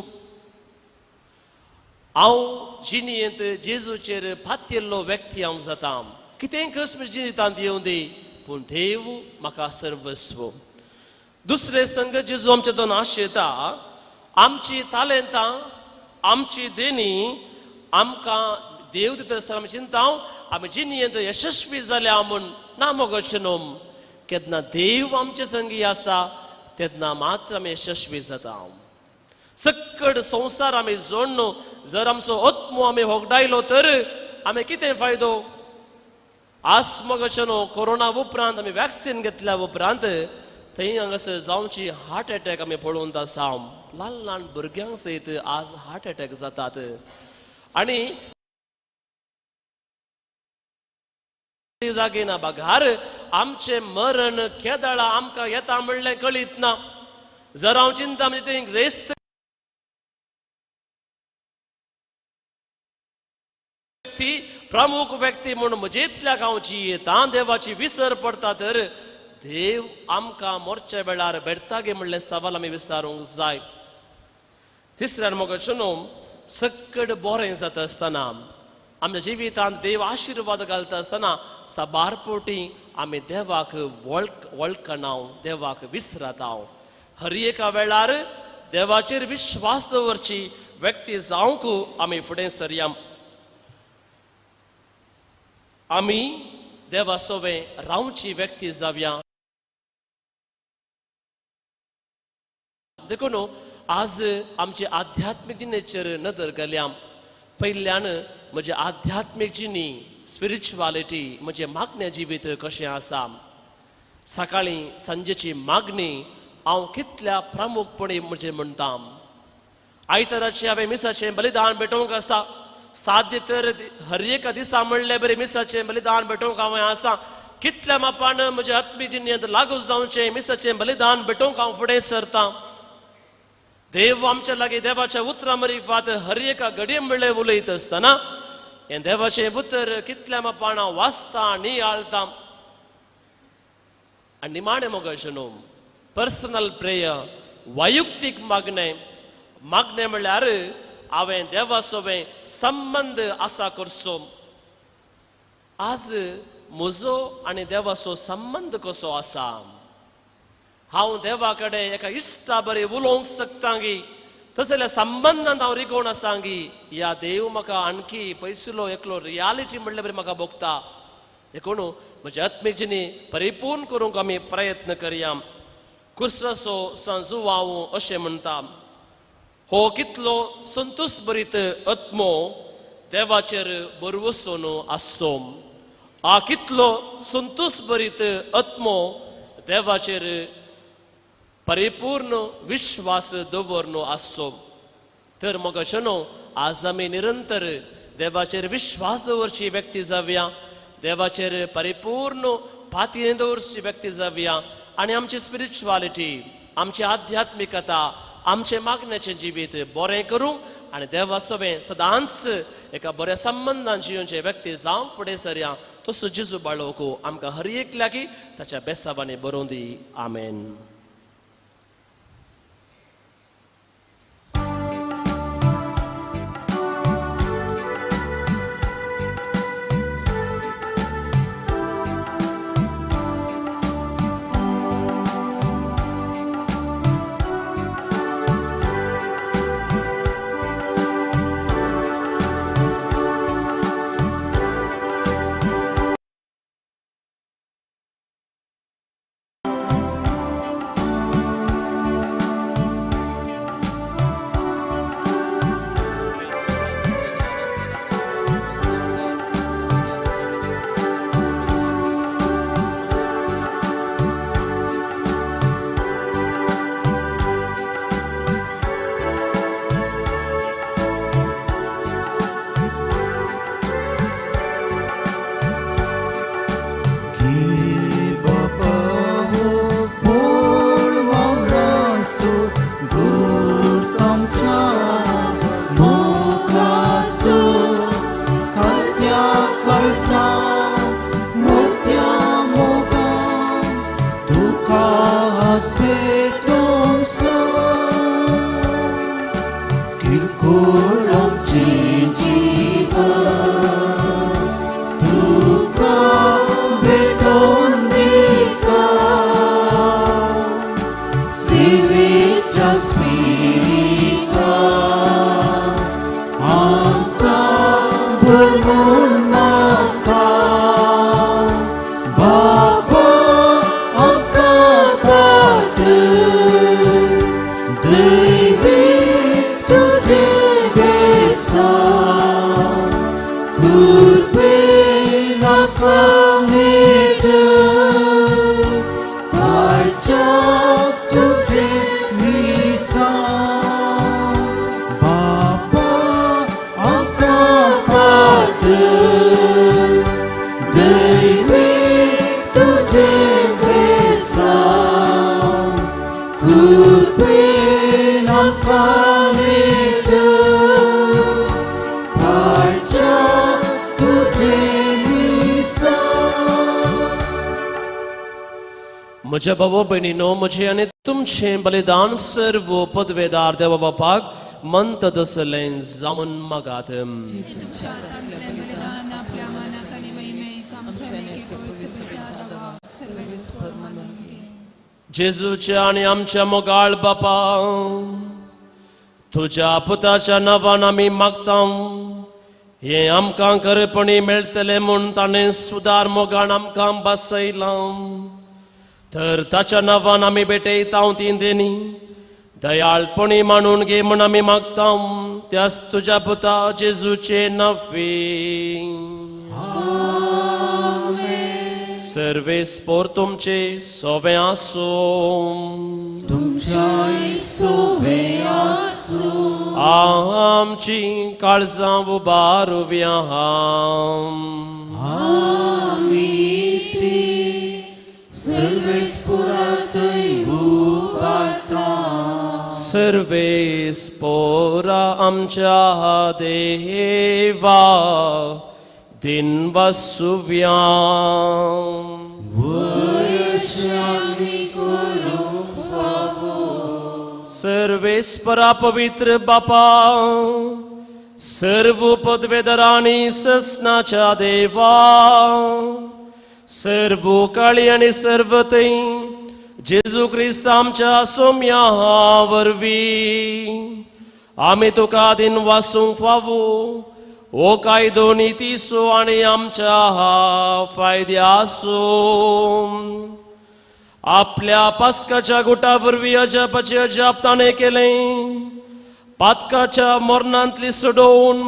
D: हांव जिणेंत जेजूचेर पातयेल्लो व्यक्ती हांव जाता. कितेंय कस जिणेंत येवं दी, पूण देव म्हाका सर्वस्व. दुसरे संग जेजू आमचे दोन आशेता, आमची तालेंतां, आमची देणी आमकां देव दिता आसतना आमी चिंता आमी जिणेंत यशस्वी जाल्या म्हूण ना. मोगाचें न्हू, केन्ना देव आमचे संगी आसा तेन्ना मात्र आमी यशस्वी जाता. सक्कड संवसार आमी जोडण जर आमचो आत्मो आमी होगडायलो तर आमी कितें फायदो? आज मोगाचें न्हू, कोरोना उपरांत आमी वॅक्सिन घेतल्या उपरांत थंय हांगासर जावची हार्ट एटॅक आमी पळोवन आसा. ल्हान ल्हान भुरग्यांक सयत आज हार्ट एटॅक जातात. आनी जागे ना बघार आमचें मरण केदळा आमकां येता म्हणलें कळीत ना. जर हांव चिंता म्हणजे तें ग्रेस्त व्यक्ती, प्रमुख व्यक्ती म्हूण म्हजेंतल्या गांवची येता देवाची विसर पडटा तर देव आमकां मोरच्या वेळार भेटता गे म्हणलें सवाल आमी विचारूंक जाय. तिसऱ्यान मोगाचें न्हू, सक्कड बरें जाता आसतना आमच्या जिवितांत देव आशिर्वाद घालता आसतना साबार पोटी आमी देवाक वळखना, देवाक विसरता. हर एका वेळार देवाचेर विश्वास दवरची व्यक्ती जावंक आमी फुडें सरया. आमी देवा सोवें रावची व्यक्ती जावया. देखून आज आमची आध्यात्मीक जिणेचेर नदर घालया. पयल्यान म्हजें आध्यात्मीक जिणी, स्पिरिच्युअलिटी, म्हजें मागणें जिवीत कशें आसा? सकाळीं सांजेची मागणी हांव कितल्या प्रामुखपणी म्हजें म्हणटा? आयताराचें हांवें मिसाचें बलिदान भेटोवंक आसा. साध्य तर हर एका दिसा म्हणलें बरें मिसाचें बलिदान भेटोवंक हांवें आसा. कितल्या मापान म्हज्या आत्मीक जिणेंत लागू जावचें मिसाचें बलिदान भेटोवंक हांव फुडें सरता? देव आमच्या लागीं देवाच्या उतरां मरिफात हर एका घडये म्हणलें उलयत आसतना हें देवाचें उतर कितल्या मापान हांव वाचता, नियाळता? आनी निमाणें मोगाचें न्हू, पर्सनल प्रेयर, वैयक्तीक मागणें. मागणें म्हणल्यार हांवें देवा सोबें संबंद आसा करचो. आज म्हजो आनी देवाचो संबंद कसो आसा? हांव देवा कडेन एका इश्टा बरें उलोवंक शकता गी? तशें जाल्यार संबंदांत हांव रिगोवन आसा गी? या देव म्हाका आणखी पयसुलो एकलो रियालिटी म्हणल्यार बरी म्हाका भोगता. देखून म्हज्या आत्मीक जिणी परिपूर्ण करूंक आमी प्रयत्न करया. कुर्साचो सांजुवाव अशें म्हणटा, हो कितलो संतोश भरीत आत्मो देवाचेर भरवसून आसचो. आ कितलो संतोश भरीत आत्मो देवाचेर परिपूर्ण विश्वास दवरून आसचो. तर मग अशें न्हू, आज आमी निरंतर देवाचेर विश्वास दवरची व्यक्ती जावया, देवाचेर परिपूर्ण पातयेन दवरची व्यक्ती जावया आनी आमची स्पिरिच्युअलिटी, आमची आध्यात्मिकता, आमचें मागण्याचें जिवीत बरें करूं आनी देवा सोबें सदांच एका बऱ्या संबंदान जियोवचे व्यक्ती जावं फुडें सरया. तसो जेजू बाळोवको आमकां हर एक लागीं ताच्या बेसावांनी बरोवं दी. आमेन. म्हज्या भाव भयणीनो, म्हजें आनी तुमचें बलिदान सर्व पदवेदार देवा बापाक मंत दसलें जावन मागात. जेजूच्या आनी आमच्या मोगाळ बापा, तुज्या पुताच्या नांवान आमी मागता, हें आमकां खरेपणी मेळटलें म्हूण ताणें सुदार मोगान आमकां बसयलां. तर ताच्या नांवान आमी भेटयता ती देणी दयाळपणी मानून घे म्हूण आमी मागता, त्याच तुज्या पुता जेजूचे नांवे. सर्वेस्पोर तुमचे सोवे आसूं,
C: तुमच्याय सोवे आसूं.
D: आमची काळजां उबारुया.
C: आमी ती सर्वेस्पोरांतय उबारता.
D: सर्वेस्पोरा आमच्या देवा दिन वसुव्या.
C: वयशामी करूंक फावो.
D: सर्वेस्पोरा सर्वेस्परा पवित्र बापा, सर्व पदवेदरांनी ससनाच्या देवा, सर्व काळी आनी सर्व थंय जेजू क्रिस्त आमच्या सोम्या वरवीं आमी तुका दिन वासूंक फावो हो कायदो नितीचो आनी आमच्या फायद्याचो. आपल्या पास्काच्या गुटा वरवीं अजापाचें अजाप ताणें केलें, पातकाच्या मरणांतली सोडोवन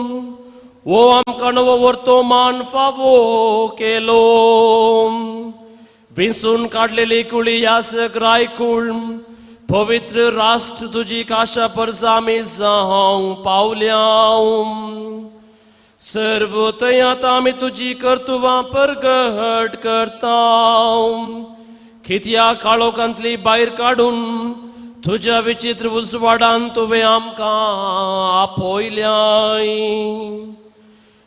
D: हो आमकां नवो वर्तमान फावो केलो. विंचून काडलेली कुळी याचक रायकूळ पवित्र राष्ट्र तुजी काशा परसा आमी जावंक पावल्या. सर्व थंय आतां आमी तुजी कर्तुवां परगट करता, कित्या काळोखांतली भायर काडून तुज्या विचित्र उजवाडान तुवें आमकां आपयल्याय.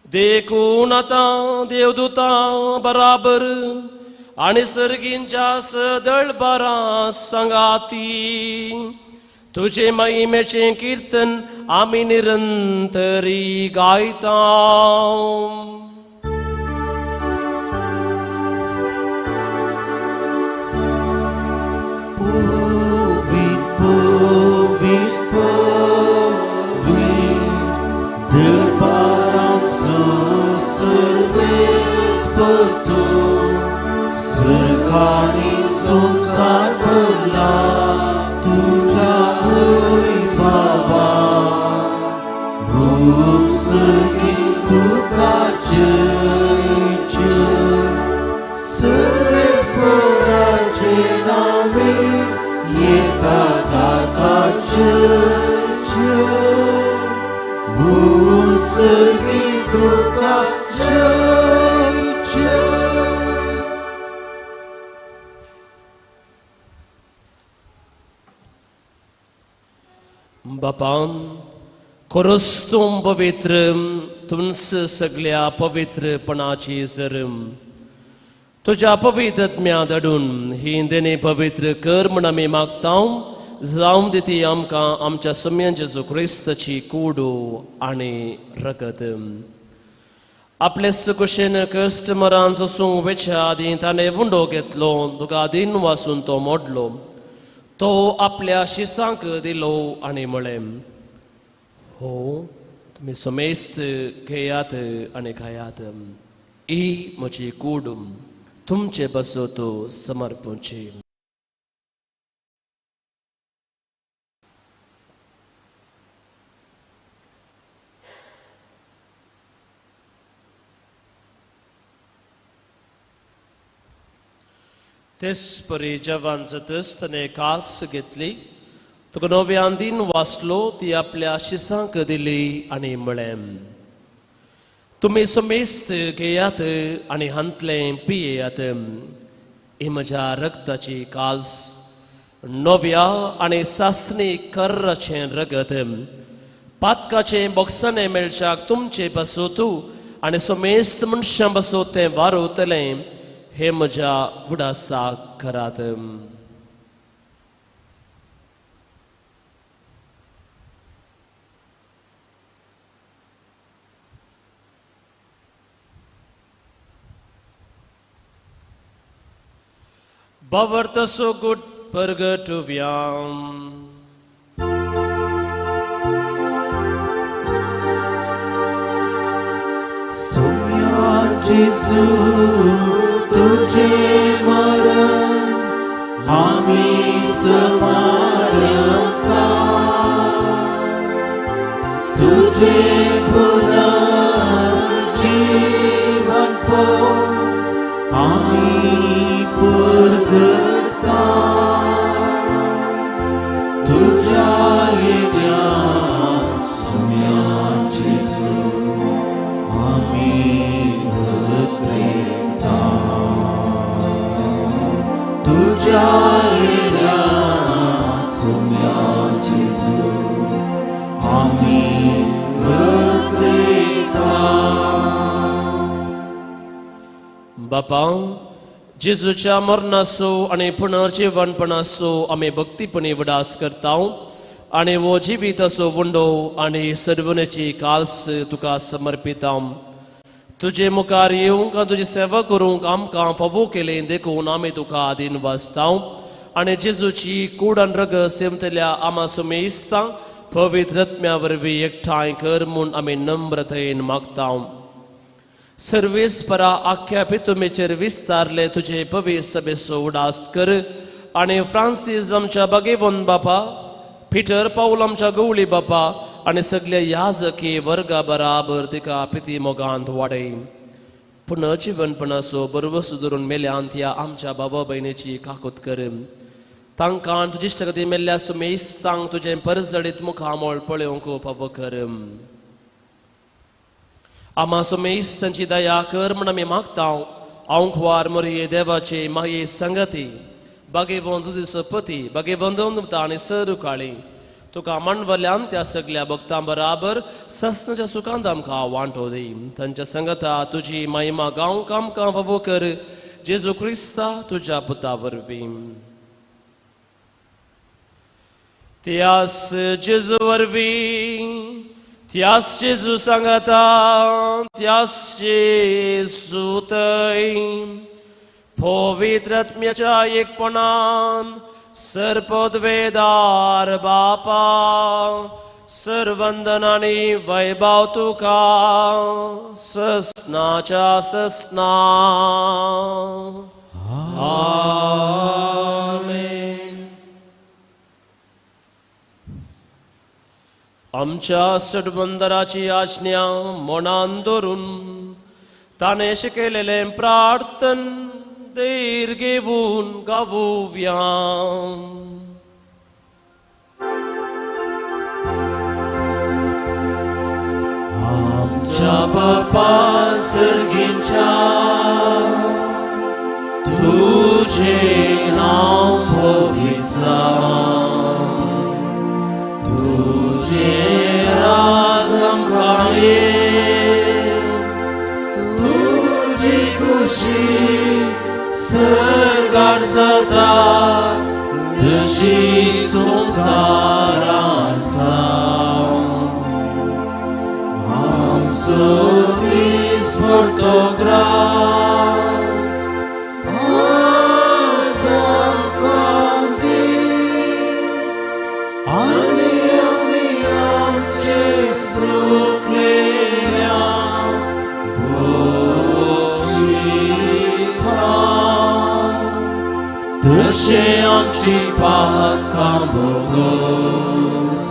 D: देखून आतां देवदूतां बराबर आनी सर्गींच्या सदळबारां सांगाती तुजे महिमेचें किर्तन आमी निरंतरी गायता.
E: सरकारी संसार भरला तुझ्या बाबा, उत्सर्गी तुका जय जय, सर्वेस्वराचे नावे येता ताका जय जय, उत्सर्गी तुका जय जय.
D: बापान खरोच तूं पवित्र, तुमच सगल्या पवित्रपणाची जर तुज्या पवित्र आत्म्या धाडून ही देणे पवित्र कर म्हण आमी मागता. जावं दी ती आमकां आमच्या सम्यान जेजू क्रिस्ताची कूड आनी रगत. आपले कुशेन कस्टमरान सोसूंक वेच्या आदीं ताणें उंडो घेतलो, तुका दिन वासून तो मोडलो, तो आपल्या शिसांक दिलो आनी म्हळें, हो तुमी समेस्त घेयात आनी खायात, ही म्हजी कूड तुमचे बसत समर्पणची. तेच परी जवान जातच ताणें कास घेतली, तुका नव्यान दिन वाचलो, ती आपल्या शिसांक दिली आनी म्हळें, तुमी समेस्त घेयात आनी हांतलें पियेयात, ही म्हज्या रगताची कास, नव्या आनी सासणी कर्राचें रगत, पातकाचें बोगसणें मेळच्याक तुमचे पासत आनी समेस्त मनशां पासत तें वारवतलें, हे म्हज्या उडासाक करात. बाबर तसो गुट परगटुव्याम.
E: सोम्या जेजू तुझे मरण आमी स्मारता, तुझे पुनर्जीवन आमी पुरगता, तुझ्या येण्या सोम्या जेजू आमी उतरेता, तुझ्या येण्या सोम्या जेजू आमी उतरेता.
D: बापा, जेजूच्या मरणाचो आनी पुनर्जीवनपणाचो आमी भक्तीपणी उडास करता आनी हो जिविताचो उंडो आनी सर्वनेची काल्स तुका समर्पिता. तुजे मुखार येवंक आनी तुजी सेवा करूंक आमकां फावो केलें देखून आमी तुका आदीन वाचता आनी जेजूची कूड आनी रगत सेमतल्या आमा सुमेस्तां पवित्र आत्म्या वरवीं एकठांय कर म्हूण आमी नम्रतेन मागता. सर्वेस परा आख्या पितुमेचेर विस्तारले तुजे पवित्र सभेचो उडास कर आनी फ्रांसीस आमच्या बागेवन बापा, पिटर पावल आमच्या गवळी बापा आनी सगल्या याजकी वर्गा बराबर तिका पिती मोगांत वाडय. पुनर्जिवनपणाचो बरवस धरून मेल्यांत ह्या आमच्या बाबा भयणीची काकूत कर. तांकां तुजी इश्टागती मेल्ल्या सुमेस्तांक तुजें परजळीत मुखामळ पळोवंक फावो कर. आमा सुमेस्तांची दया कर म्हूण आमी मागता. आंकवार मोरये देवाचे माये संगती बागेवन तुजी सपती बागेवन आनी सर काळी तुका मांडवल्यान त्या सगल्या भक्तां बराबर ससनाच्या सुखांत आमकां वांटो दी. तांच्या संगता तुजी महिमा गावंक आमकां फावो कर जेजू क्रिस्ता तुज्या पुता वरवीं. त्यास जेजू वरवीं, त्यास जेजू सांगता, त्यास जेजू थंय पवित्र आत्म्याच्या एकपणान सर्पद्वेदार बापा सर्वंदन आनी वैभव तुका ससनाच्या ससना. आमेन. आमच्या सडबंदराची आज्ञा मनान धरून ताणें शिकयलेलें प्रार्थन धैर्य घेवन गावुया.
E: आमच्या बापा सर्गीच्या तुझे नांव पवित्र जावं, तुझे राज आमकां ये, तुजी खुशी सर्गार जाता तशी संवसारांत जावं. आमचो दीस पडतो ग्रास आज आमकां दी आनी आमी आमचे सुकलेल्या तशें आमची पातकां भोगोस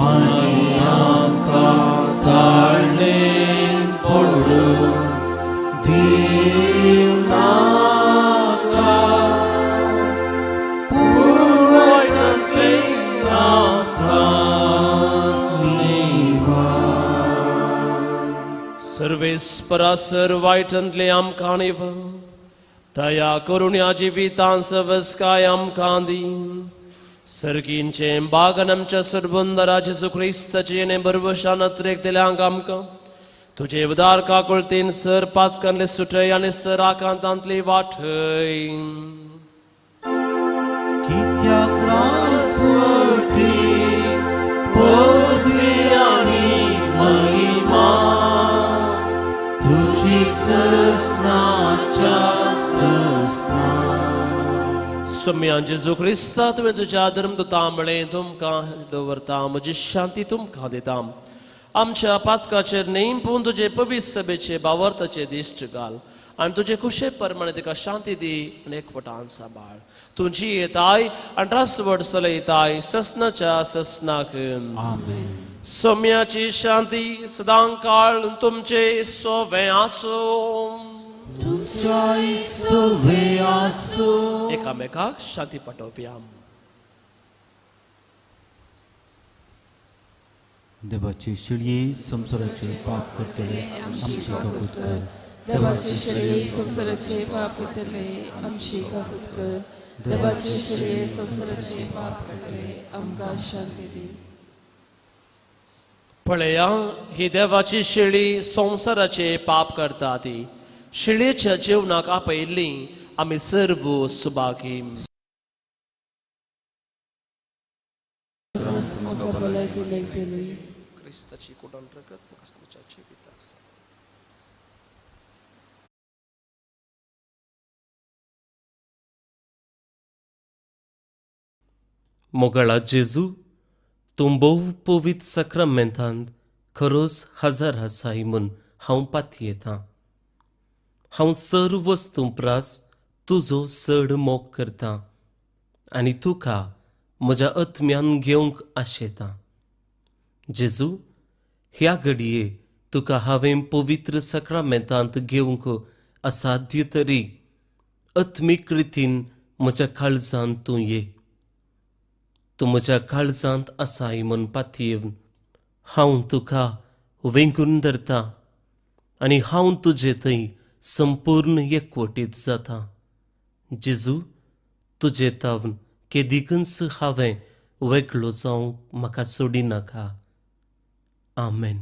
E: आनी आमकां ताळणेन पडूं दिवं नाका, पूण वायटांतलें आमकां निवार.
D: सर्वेस्परा सर वायटांतलें आमकां निवार. दया करून ह्या जिवितांत सवस्काय आमकां दी. सर्गींचें बागन आमच्या सरबंदरा जेजू क्रिस्ताचें आनी बरवशान अत्रेक दिल्यांक आमकां तुजे उदार काकुळतीन सर पातकांतले सुटय आनी सर आकांतांतली वाटय.
E: कित्याक रासवटी पदवी आनी महिमा तुजी ससनाच्या ससना.
D: सोम्या जेजू क्रिस्ता तुवें तुज्या धर्मदुतां म्हळें तुमकां दवरता म्हजी शांती तुमकां दिता. आमच्या पातकाचेर न्ही पूण तुजे पवित्र सभेचे बावर्ताचे दिश्ट घाल आनी तुजे खुशे प्रमाणे तिका शांती दी आनी एकवटान सांबाळ. तुजी येताय आनी रासवड चलयताय ससनाच्या ससनाक.
E: आमेन.
D: सोम्याची शांती सदां काळ तुमचे सोवे आसूं.
E: तुमच्याय सोवे आसूं.
D: एकामेकाक शांती पाठोवया.
E: देवाची शिळये संवसाराचे पाप करतले आमची काकूत कर.
C: देवाची शिळये संवसाराचे पाप करतले आमची काकूत कर. देवाची शिळये संवसाराचे पाप करतले आमकां शांती दी.
D: पळया ही देवाची शेळी संवसाराचे पाप करता ती शेळयेच्या जेवणाक आपयल्ली आमी सर्व सुभागी.
C: आमकां भलायकी मेळटली.
D: क्रिस्ताची कुडान रगत म्हाका जिवीत आसा.
G: मोगाळा जेजू, तूं भोव पवित्र साक्रामेंतांत खरोच हजर आसाय म्हूण हांव पातयेतां. हांव सर्व वस्तूं प्रास तुजो चड मोग करतां आनी तुका म्हज्या आत्म्यान घेवंक आशेतां. जेजू, ह्या घडये तुका हांवें पवित्र साक्रामेंतांत घेवंक असाध्य तरी आत्मीक रितीन म्हज्या काळजांत तूं ये. तूं म्हज्या काळजांत आसाय म्हूण पातयेवन हांव तुका वेंगून धरता आनी हांव तुजे थंय संपूर्ण एकवटीत जाता. जेजू, तुजे तावन केदिकूच हांवें वेगळो जावंक म्हाका सोडिनाका. आमेन.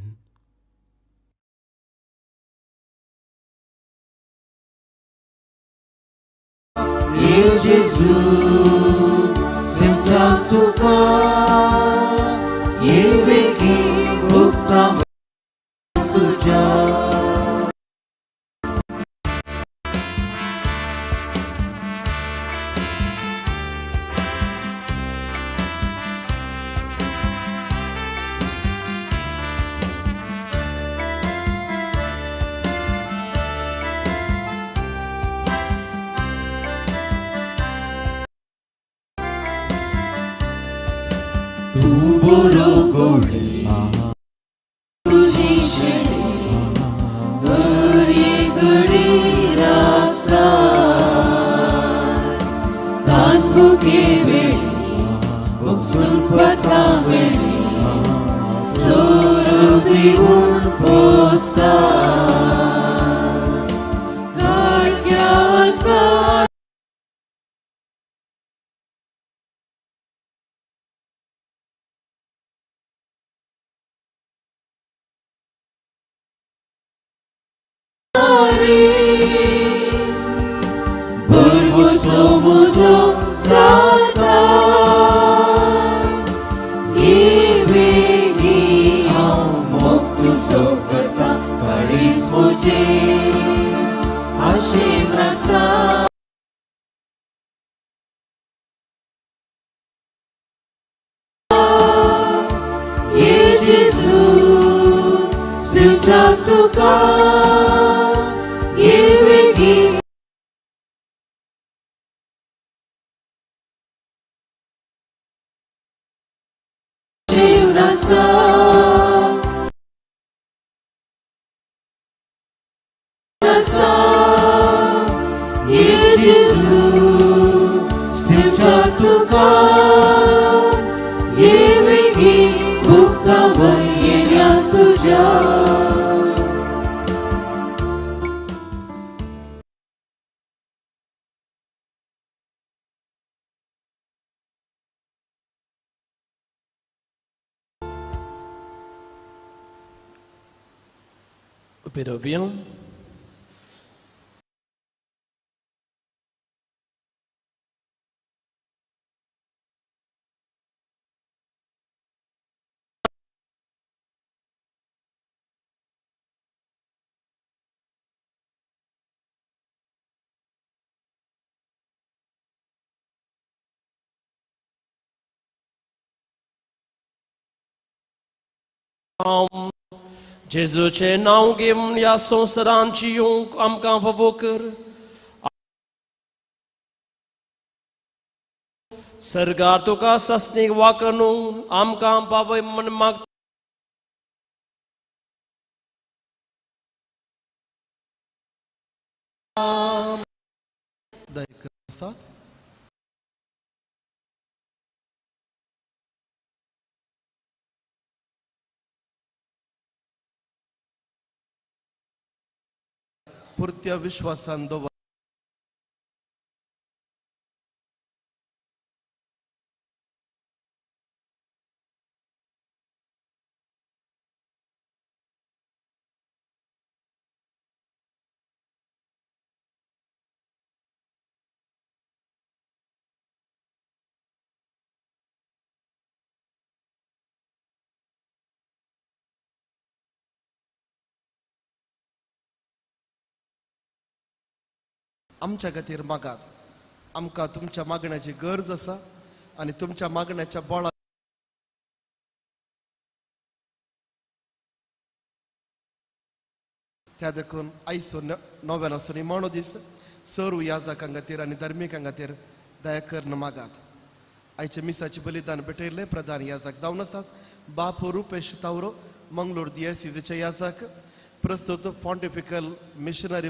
F: ये जेजू सिमटा तुका ये वेगी भुगता तुझ्या. तूं बरो गोडी
C: तुजी शेळी दर एक घडी राखता, तानभुके वेळी उपसून वेळी सोरू दिवन पोसता. काडक्या वता Burmuso muso sata Ibigi हांव मोग तुजो करता काळीज म्हजें आशेन आसा. ये जेजू सिमटा तुका ये वेगी आसा. आसा ये जेजू सिमटा तुका ये वेगी भुगता येण्या तुज्या.
D: Revient. जेजूचें नांव घेवन ह्या संवसारांत येवंक आमकां फावो कर. सरकार तुका सासणीक वाकनू आमकां पावय म्हण मागता.
F: सात पुरत्या विश्वासान दवर. आमच्या खातीर मागात. आमकां तुमच्या मागण्याची गरज आसा आनी तुमच्या मागण्याच्या बळार त्या देखून आयचो नव्यानाचो निमाणो दीस सर्व याजकां खातीर आनी धार्मिकां खातीर दया करून मागात. आयचे मिसाचे बलिदान भेटयल्ले प्रधान याजक जावन आसात बाप रुपेश तावरो, मंगलोर दियसिचे याजक, प्रस्तुत पॉन्टिफिकल मिशनरी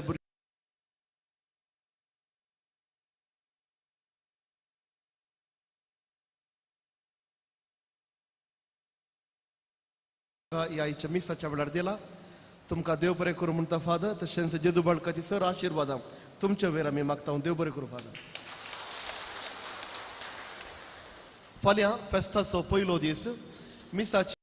F: ह्या आयच्या मिसाच्या वेळार दिला. तुमकां देव बरें करूं म्हणटा फादर. तशेंच जेजू बाळकाची सर आशिर्वादां तुमच्या वेर आमी मागता. देव बरें करूं फादर. फाल्यां फेस्ताचो पयलो दीस मिसाची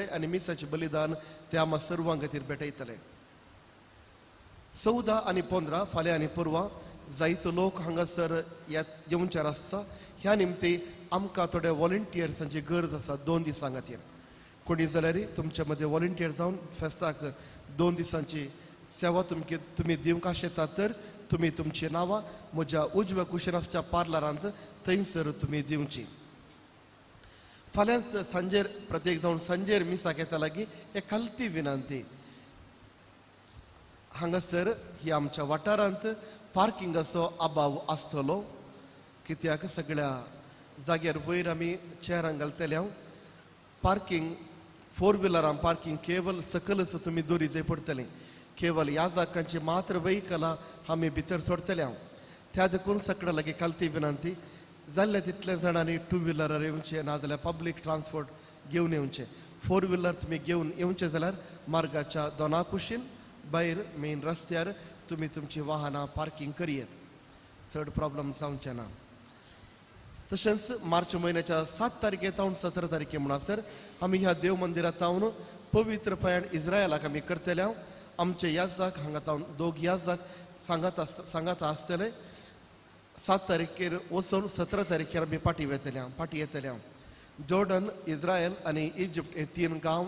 F: आनी मिसाचें बलिदान ते आमकां सर्वां खातीर भेटयतले. 14 आनी 15 फाल्यां आनी परवां जायतो लोक हांगासर येवच्यार आसता. ह्या निमती आमकां थोड्या वॉलंटियर्सांची गरज आसा 2 दिसां खातीर. कोणी जाल्यार तुमच्या मदें वॉलंटियर जावन फेस्ताक 2 दिसांची सेवा तुमी दिवंक आशेतात तर तुमी तुमची नांवां म्हज्या उजव्या कुशीन आसच्या पार्लरांत थंयसर तुमी दिवची. फाल्यां सांजेर प्रत्येक जावन सांजेर मिसाक येता लागीं एक खालती विनंती, हांगासर ही आमच्या वाठारांत पार्किंगाचो अभाव आसतलो कित्याक सगळ्या जाग्यार वयर आमी चेरां घालतले. पार्किंग 4 व्हिलरां पार्किंग केवल सकलच तुमी दोरी जाय पडटली. केवल ह्या जागांची मात्र व्हेकलां आमी भितर सोडटले. त्या देखून सगळ्या लागीं खालती विनंती, जाल्ले तितल्या जाणांनी 2 व्हिलरार येवचें नाजाल्यार पब्लीक ट्रान्सपोर्ट घेवन येवचें. 4 व्हिलर तुमी घेवन येवचें जाल्यार मार्गाच्या दोना कुशीन भायर मेन रस्त्यार तुमी तुमची वाहनां पार्किंग करयेत, चड प्रॉब्लम जावचें ना. तशेंच मार्च म्हयन्याच्या 7 तारखे तावन 17 तारखे म्हणसर आमी ह्या देव मंदिरांत तावन पवित्र प्रयाण इस्रायलाक आमी करतले. आमचे याजक हांगा तावन 2 याजक सांगात आसतले. 7 तारखेर वचून 17 तारखेर आमी पाटी वेतले, पाटी येतले. जॉर्डन, इस्रायल आनी इजिप्ट हे 3 गांव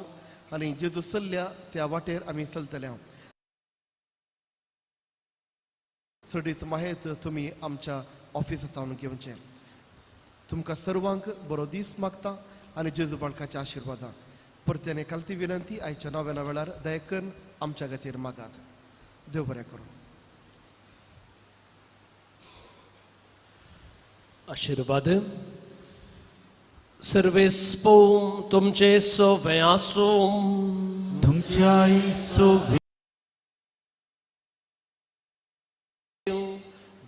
F: आनी जेजू चल्ल्या त्या वाटेर आमी चलतले. चडीत माहेत तुमी आमच्या ऑफिसांत हाडून घेवचें. तुमकां सर्वांक बरो दीस मागता आनी जेजू बाळकाच्या आशिर्वादां. परत्यान खालती विनंती, आयच्या नव्या वेळार दया करून आमच्या खातीर मागात. देव बरें करूं.
D: आशिर्वाद सर्वेस्पोम तुमचे सोवे आसूं,
E: तुमच्याय सोवे.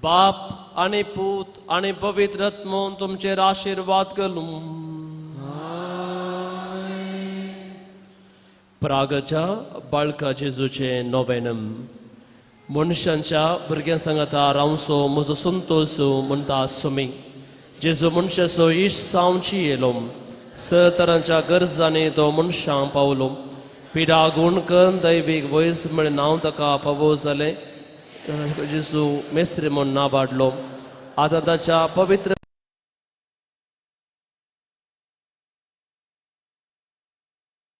D: बाप आनी पूत आनी पवित्र आत्मो तुमचेर आशिर्वाद घालूं. प्रागच्या बाळका जेजूचें नोवेनम मनशांच्या भुरग्यां सांगाता रावचो म्हजो संतोश म्हणटा सुमी. जेजू मनशाचो इश्ट सावची येयलो, सर तरांच्या गरजांनी तो मनशांक पावलो. पिडा गुण करून दैवीक वयस म्हळें नांव ताका फावो जालें. जेजू मेस्त्री म्हूण नांव वाडलो. आतां ताच्या पवित्र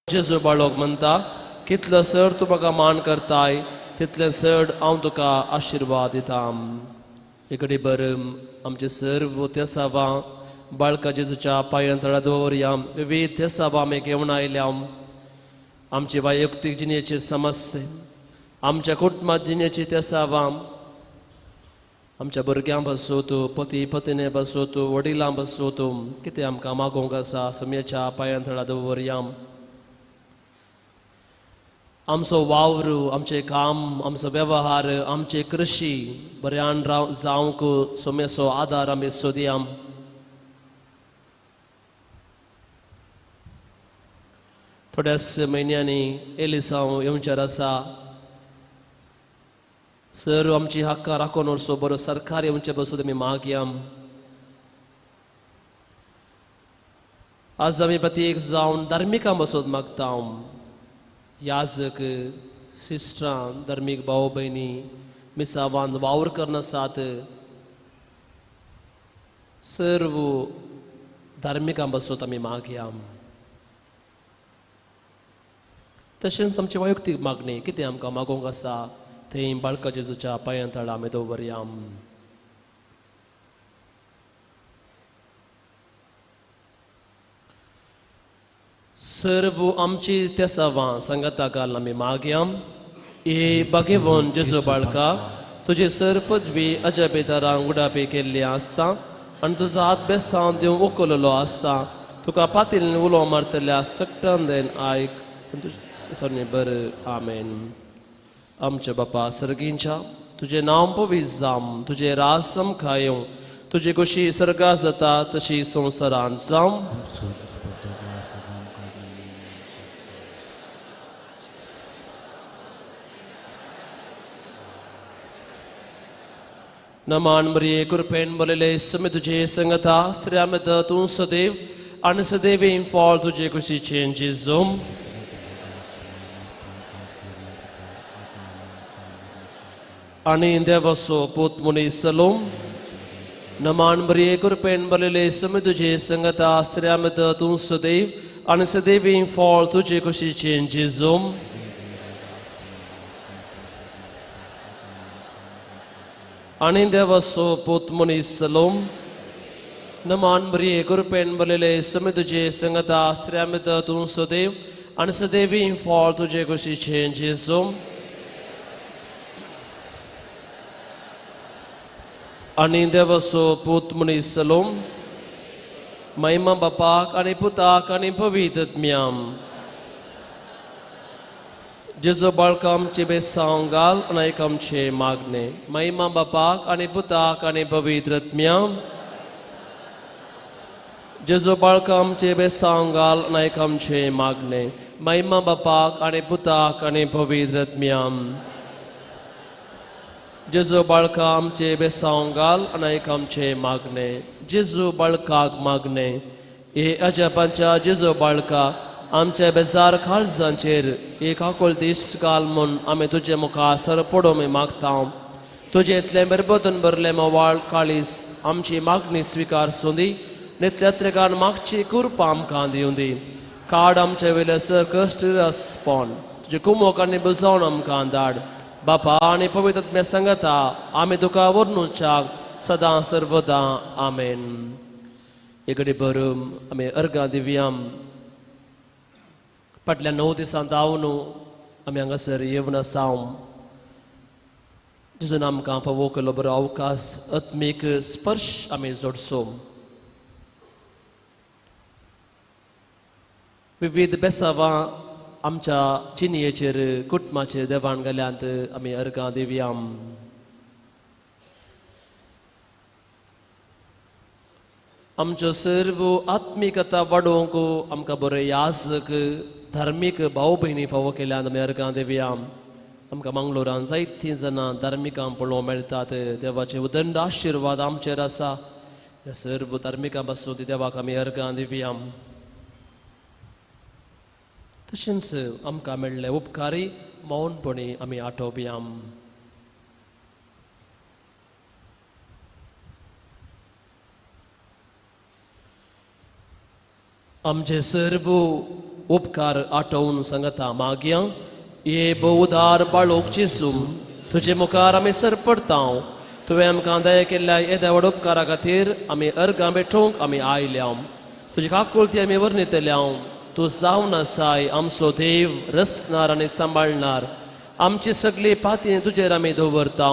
D: जेजू बाळोक म्हणटा, कितलो सर तूं म्हाका मान करताय तितलें चड हांव तुका आशिर्वाद दिता. इकडे बरं आमचे सर्व तेसावां बाळका जेजूच्या पांयां तळा दवरया. विविध तेसावां आमी घेवन आयल्या. आमचे वैयक्तीक जिणेचे समस्ये, आमच्या कुटुंबात जिणेची तेसावां, आमच्या भुरग्यां पासत, पती पत्नी पासत, वडिलां पासत कितें आमकां मागोवंक आसा सोम्याच्या पांयां थळा दवरया. आमचो वावर, आमचें काम, आमचो वेव्हार, आमची कृशी बऱ्यान राव जावंक सोम्याचो आदार आमी सोदया. थोड्याच म्हयन्यांनी एलिसांव येवचेर आसा. सर आमची हक्कां राखून व्हरचो बरो सरकार येवचे बसून आमी मागया. आज आमी प्रत्येक जावन धार्मिकां बसोत मागता. याजक, सिस्टरां, धार्मीक भाव भयणी मिसावान वावर करनासात सर्व धार्मिकां बसोत आमी मागया. तशेंच आमची वैयक्तीक मागणी कितें आमकां मागोवंक आसा थंय बाळका जेजूच्या पांयां तळा आमी दवरया. सर्व आमची तेसावां सांगाता घाल आमी मागया. ए बागेवन जेजू बाळका, तुजे सर पदवी अजापे दारां उडापे केल्ली आसता आनी तुजो हात बेसांव दिवन उखललो आसता. तुका पातील उलो मारतल्या सगटान देन आयक तुजें बरें. आमेन. आमच्या बापा सर्गींच्या, तुजें नांव पवित्र जावं, तुजें राज आमकां येवं, तुजी खोशी सर्गा जाता तशी संवसारांत जावं. नमान मरिये, कृपेन भरलेले समे तुजे संगता, स्त्रियां मदीं तूं सदैव आनी सदैवी फळ तुजे कुशीचें जेजू. आनी देवाचो पूत मनीस जालो. नमान मरिये, कृपेन भरलेले समे तुजे संगता, स्त्रियां मदीं तूं सदैव आनी सदैवी फळ तुजे कुशीचें जेजू. आनी देवाचो पूत मनीस जालो. नमान मरिये, कृपेन भरलेले समे तुजे संगता, स्त्रियां मदीं तूं सदैव आनी सदैवी फळ तुजे कुशीचें जेजू. आनी देवाचो पूत मनीस जालो. महिमा बापाक आनी पुताक आनी पवित्र आत्म्याक. जेजू बाळका आमचे बेसांव घाल आनी आयक आमचें मागणें. महिमा बापाक आनी पुताक आनी पवित्र आत्म्याक. जेजू बाळका आमचे बेसांव घाल आनी आयक आमचें मागणें. महिमा बापाक आनी पुताक आनी पवित्र आत्म्याक. जेजू बाळका आमचे बेसांव घाल आनी आयक आमचें मागणें. जेजू बाळकाक मागणें. हे अजापांच्या जेजू बाळका, आमच्या बेजार काळजांचेर एक आकुळतीस घाल म्हूण आमी तुजे मुखार सरपडो आमी मागता. तुजें इतलें बरबतून भरलें मोवाळ काळीस आमची मागणी स्विकार सोंदी. नित्यात्रिकान मागची कृपा आमकां दिवंदी. काड आमचे वयले सर कश्ट रसपण तुजे कुमोक आनी बुजोवन आमकां धाड. बापा आनी पवित्र आत्म्या सांगता आमी तुका वर्णुच्याक सदां सर्वदां. आमेन. एकडे बरं आमी अर्गां दिवया. फाटल्या 9 दिसां धांवन आमी हांगासर येवन आसा. जेजून आमकां फावो केलो बरो अवकाश आत्मीक स्पर्श आमी जोडचो. विविध बेसावां आमच्या चिनयेचेर कुटुंबाचेर देवान गेल्यांत आमी अर्गां दिवया. आमच्यो सर्व आत्मिकता वाडोवंक आमकां बरो याजक धार्मीक भाव भयणी फावो केल्यान आमी अर्गां दिवया. आमकां मंगळुरान जायतीं जाणां धार्मिकां पळोवंक मेळटात. देवाचे उदंड आशिर्वाद आमचेर आसा. ह्या सर्व धार्मिकां पासून देवाक आमी अर्गां दिवया. तशेंच आमकां मेळ्ळे उपकारी मौनपणी आमी आठोवया. आमचे सर्व उपकार आठोवन सांगता मागया. हे बहुदार बाळोक जेजू, तुजे मुखार आमी सरपडता. तुवें आमकां दया केल्ल्या येद्या व्हड उपकारा खातीर आमी अर्गां भेटोवंक आमी आयल्या. तुजी काकुळती आमी वर्णितल्या. तूं जावन आसाय आमचो देव, रचणार आनी सांबाळणार. आमची सगळी पाती तुजेर आमी दवरता.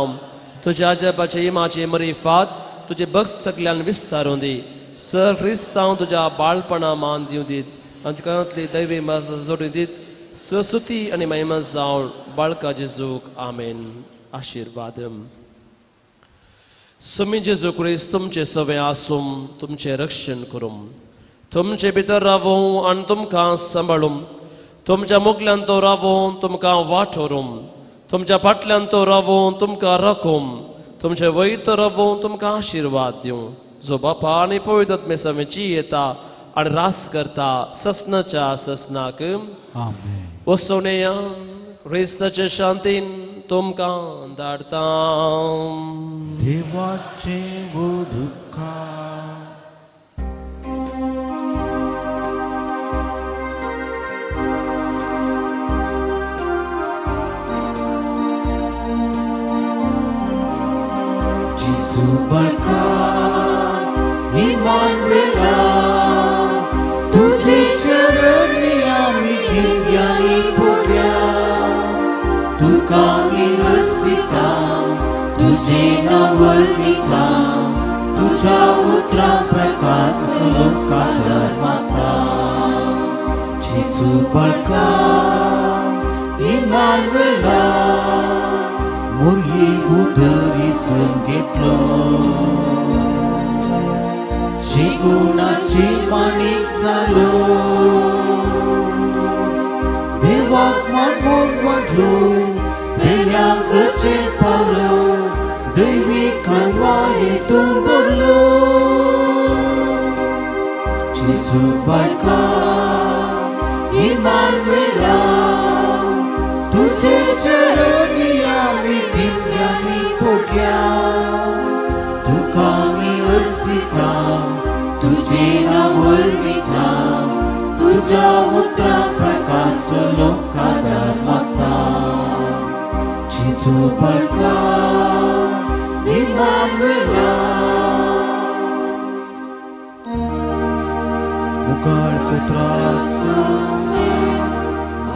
D: तुज्या अजबाचे इमाचे मरिफात तुजे भक्त सगल्यान विस्तारून दी. सर क्रिस्तांव तुज्या बाळपणा मान दिवं दीत आनी तुका दैवी मास जोडून दीत ससुती आनी महिमा जावन बाळका जेजूक. आमेन. आशिर्वाद. सुमी जेजू क्रिस्त तुमचे सवे आसूं, तुमचें रक्षण करूं, तुमचे भितर रावूं आनी तुमकां सांबाळूं, तुमच्या मुखल्यान तो रावूं तुमकां वाट व्हरूं, तुमच्या फाटल्यान तो रावूं तुमकां राखूं, तुमचे वयर तो रावूं तुमकां आशिर्वाद दिवं. जो बापा आनी पवित्र आत्म्याची येता आनी रास करता ससनाच्या ससनाक.
E: आमेन.
D: वसोवणेया क्रिस्ताचे शांतीन तुमकां धाडता.
E: देवाचे उदका.
H: जेजू बाळका इमानुएला, तुझे चरणी आमी दिव्यानी पडल्या. तुका आमी हसिता, तुझे नांव वर्णिता, तुझ्या उतरां प्रकाश लोकांत मागता. जेजू बाळका इमानुएला, मुरली उदरीसून घेतलो, शिगुणाची माणीक जालो. देवाक मान म्हटलो, पेल्या गरजेर पावलो, दैवीक सांगवाये तूं भरलो. जेजू बाळका इमानुएला, तुझे चरणी आमी दिव्यांनी पडल्या. तुका आमी हसिता, तुझे नांव वर्णिता, तुझ्या उतरां प्रकाश लोकांत मागता. जेजू बाळका इमानुएला.
E: मुखार पुत्रा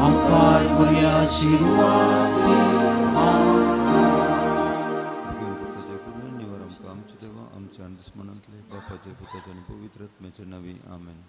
E: आमकार बरी आशिर्वाद दी.
I: निवार आमकां आमचे देवा, आमच्या आनी दुस्मनांतले बापाचे, पुताचे आनी पवित्र आत्म्याचे नांवी. आमेन.